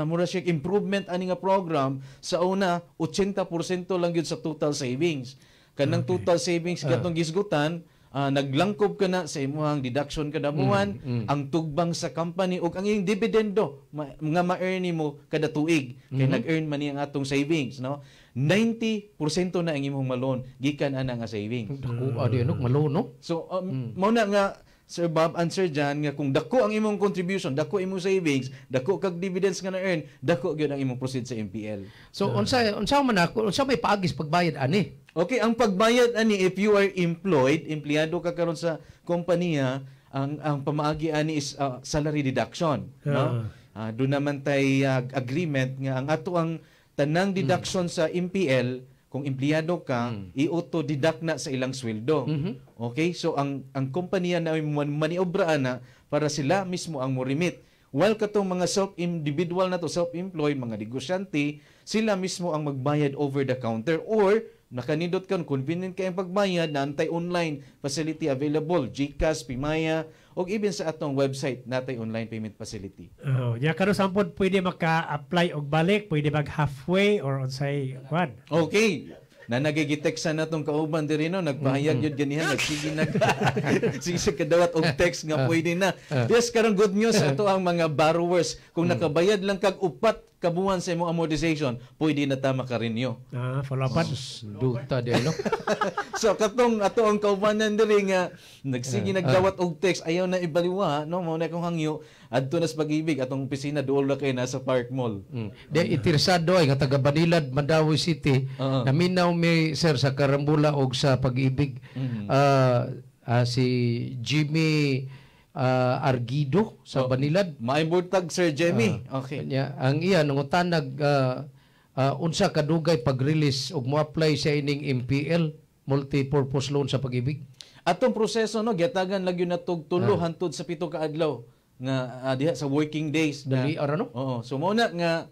mura siya improvement ani nga program, sa una 80% lang gyud sa total savings. Kanang total savings katong gisgutan, naglangkob ka na sa imong deduction kada buwan, ang tugbang sa company ug ang iyong dividendo nga ma-earn nimo kada tuig kay nag-earn man ni ang atong savings, no? 90% na ang imong ma-loan gikan ana nga savings. Dako adi ano ma-loan, no? So mao na nga, Sir Bob and Sir John, nga kung dako ang imong contribution, dako imong savings, dako kag dividends nga na-earn, dako gyud ang imong proceed sa MPL. So unsa unsa man ako, unsa may paagis pagbayad ani? Okay, ang pagbayad ani, if you are employed, empleyado ka karon sa kompanya, ang pamaagi ani is salary deduction, no? Doon naman tay agreement nga ang ato ang tanang deduction sa MPL, kung empleyado ka, i-auto deduct na sa ilang sweldo. Okay? So ang kompanya na maniobra ana para sila mismo ang mo-remit. While katong mga self-individual na to, self-employed, mga negosyante, sila mismo ang magbayad over the counter or nakanindot kan convenient kay ang pagbayad na antay online facility available, GCash, PayMaya, o even sa atong website natay online payment facility. Oh, nya karon sampod pwede maka-apply og balik, pwede mag halfway or unsay kwan? Okay. Na nagigitext na natong kauban diri, no, nagpahayag yun ganihan, nagsige nag sige siya kadawat og text nga pwede na. Yes, karon good news ato ang mga borrowers, kung nakabayad lang kag 4 ka buwan sa imong amortization, pwede na ta maka-renew. Ah, follow up. Duta di no. So katong ato ang kaubanan diri nga nagsige nagdawat og text, ayaw na ibaliwa, no, mao na akong hangyo, adto na sa Pag-ibig atong opisina, duol ra kay nasa Park Mall. Di interesado ay nga taga Banilad, Mandaue City. Naminaw mi, sir, sa Karambula og sa Pag-ibig. Si Jimmy Argido sa Banilad. Maayong buntag, Sir Jimmy. Nya, ang iya nangutanag unsa kadugay pag-release og mo-apply sa ining MPL, multi-purpose loan sa Pag-ibig? Atong proseso, no, giyatagan lang yun natog 3 hantod sa 7 ka adlaw nga diha sa working days na. Dali ara, no? Oo. So mao na nga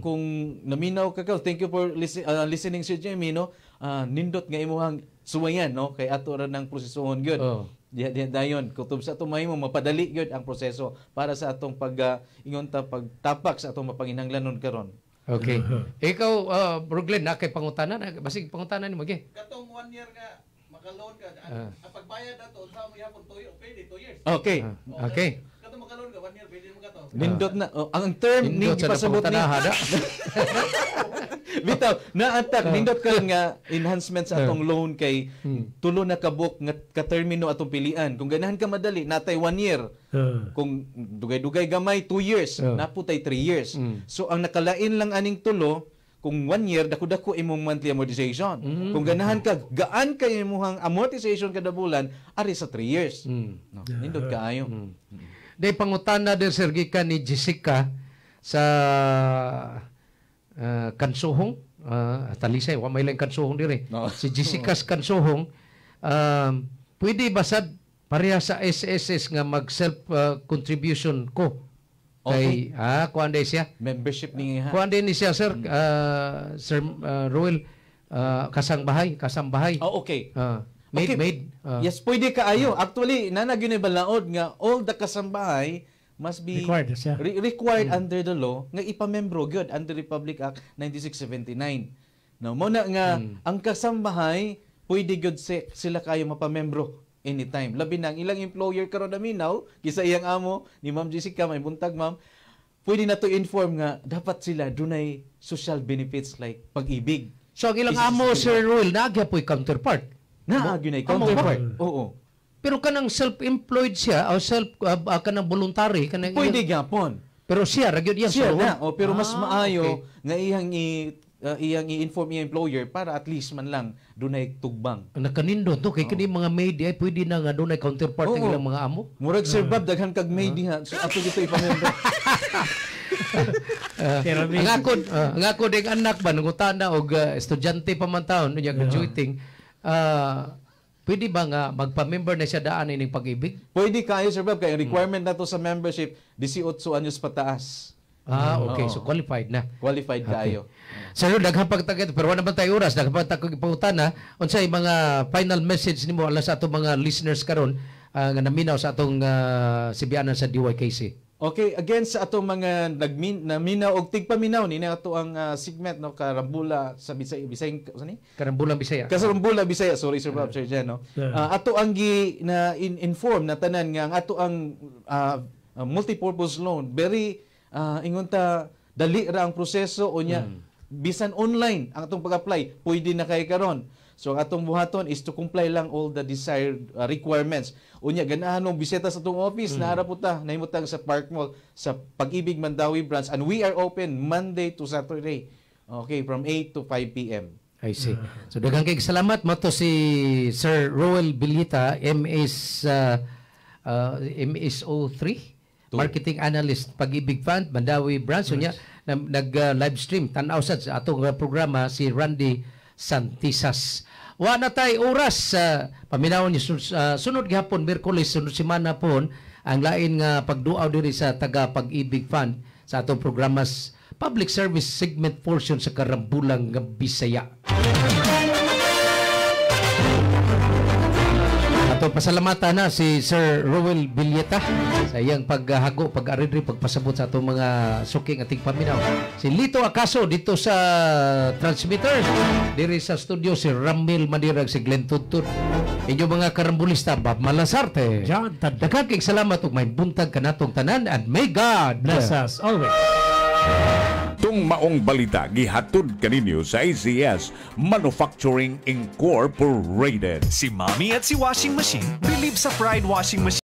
kung naminaw ka, thank you for listening, Sir Jimmy, no. Nindot nga imuhang suwayan, no, kay ato ra ng prosesohon gyud. Diha diha dayon kutob sa atong mahimo mapadali gyud ang proseso para sa atong pag ingon ta pagtapak sa atong mapanginahanglanon karon. Okay. Ikaw, Brooklyn, na kay pangutana na basig pangutana nimo ge. Katong one year nga maka-loan ka, ang pagbayad nato unsa mo yapon tuyo, pwede 2 years. Okay. Katong maka-loan ka one year, pwede mo kato. Nindot na. Oh, ang term ni Nindot sa ipasabot ni napangutana, hada. Bitaw, naatak nindot ka nga enhancement sa atong loan kay tulo na kabuk nga katermino atong pilian. Kung ganahan ka madali, natay one year. Kung dugay-dugay gamay, 2 years. Naputay 3 years. So ang nakalain lang aning tulo, kung one year, dako-dako imong monthly amortization. Kung ganahan ka, gaan kay imong amortization kada bulan, ari sa 3 years. No, nindot kaayo. Day pangutana din, sir, gikan ni Jessica sa Kansuhong, Talisay, wa may lang Kansuhong dire. Si Jessica sa Kansuhong, pwede ba sad pareha sa SSS nga mag self contribution ko? Kay kuan day siya. Membership ni ha. Kuan din ni siya, sir, Sir Ruel, kasangbahay, kasambahay. Oh, okay. Maid, maid. Yes, pwede kaayo. Actually, nana gyud ni balaod nga all the kasambahay must be Required siya. Required under the law nga ipamembro gyud under Republic Act 9679. No, mo na nga ang kasambahay Pwede gyud sila kayo mapamembro anytime. Labi na ang ilang employer karon naminaw, kisa iyang amo ni Ma'am Jessica, may buntag ma'am. Pwede na to inform nga dapat sila dunay social benefits like Pag-ibig. So ang ilang Isa sa amo, sila. Sir Ruel, naa po'y counterpart. Naa gyud nay Amo ba? counterpart. Oo. Pero kanang self-employed siya o self kanang voluntary kanang Pwede gyapon. Pero siya ra gyud iyang Siya suluhon? na, oh, pero mas maayo nga iyang i-inform iyang employer para at least man lang dunay tugbang. Nakanindot to kay kini mga maid ay pwede na nga dunay counterpart ang ilang mga amo. Murag Sir Bob, daghan kag maid diha. So ato dito ipamember. Ang ako ding anak ba nangutana og estudyante pa man taon unya graduating, pwede ba nga magpa-member na siya daan ining Pag-ibig? Pwede kayo Sir Bob kay ang requirement nato sa membership 18 anyos pataas. Ah, okay. Oo. So qualified na. Qualified kayo. Sir, daghang pagtagit pero wala naman tayo oras, daghang pagtagit pangutana. Unsay mga final message nimo alang sa atong mga listeners karon nga naminaw sa atong sibianan sa DYKC? Okay, again sa atong mga naminaw og tigpaminaw ni na ato ang segment no, Karambula sa Bisaya, Bisaya unsa ni? Karambulang Bisaya. Karambulan Bisaya, sorry Sir Bob, Sir Jan, no. Ato ang gi na inform na tanan nga ang ato ang multipurpose loan very ingon ta dali ra ang proseso unya bisan online ang atong pag-apply pwede na kay karon. So ang atong buhaton is to comply lang all the desired requirements. Unya ganahan mong bisita sa atong office, naara po ta nahimutang sa Park Mall sa Pag-ibig Mandaue branch, and we are open Monday to Saturday. Okay, from 8 to 5 p.m. I see. So daghang kay salamat mato si Sir Roel Bilita, MS MSO3, Marketing Analyst, Pag-ibig Fund Mandaue branch. Unya nag live stream tan-aw sad sa atong programa si Randy Santisas. Wa na tay oras sa paminawon ni sunod gihapon Miyerkules, sunod semana pon ang lain nga pagduaw diri sa taga Pag-ibig Fund sa atong programas public service segment portion sa Karambulang nga Bisaya. Ato pasalamatan na si Sir Roel Villeta sa iyang paghago, pag-aridri, pagpasabot sa atong mga suking ating paminaw. Si Lito Acaso dito sa transmitter, diri sa studio si Ramil Madirag, si Glenn Tudtud. Inyong mga karambulista, Bob Malasarte. John Tad. Daghang kayong salamat ug may buntag kanatong tanan, and may God bless us always. Tung maong balita gihatod kaninyo sa ACS Manufacturing Incorporated. Si Mommy at si Washing Machine believe sa Pride Washing Machine.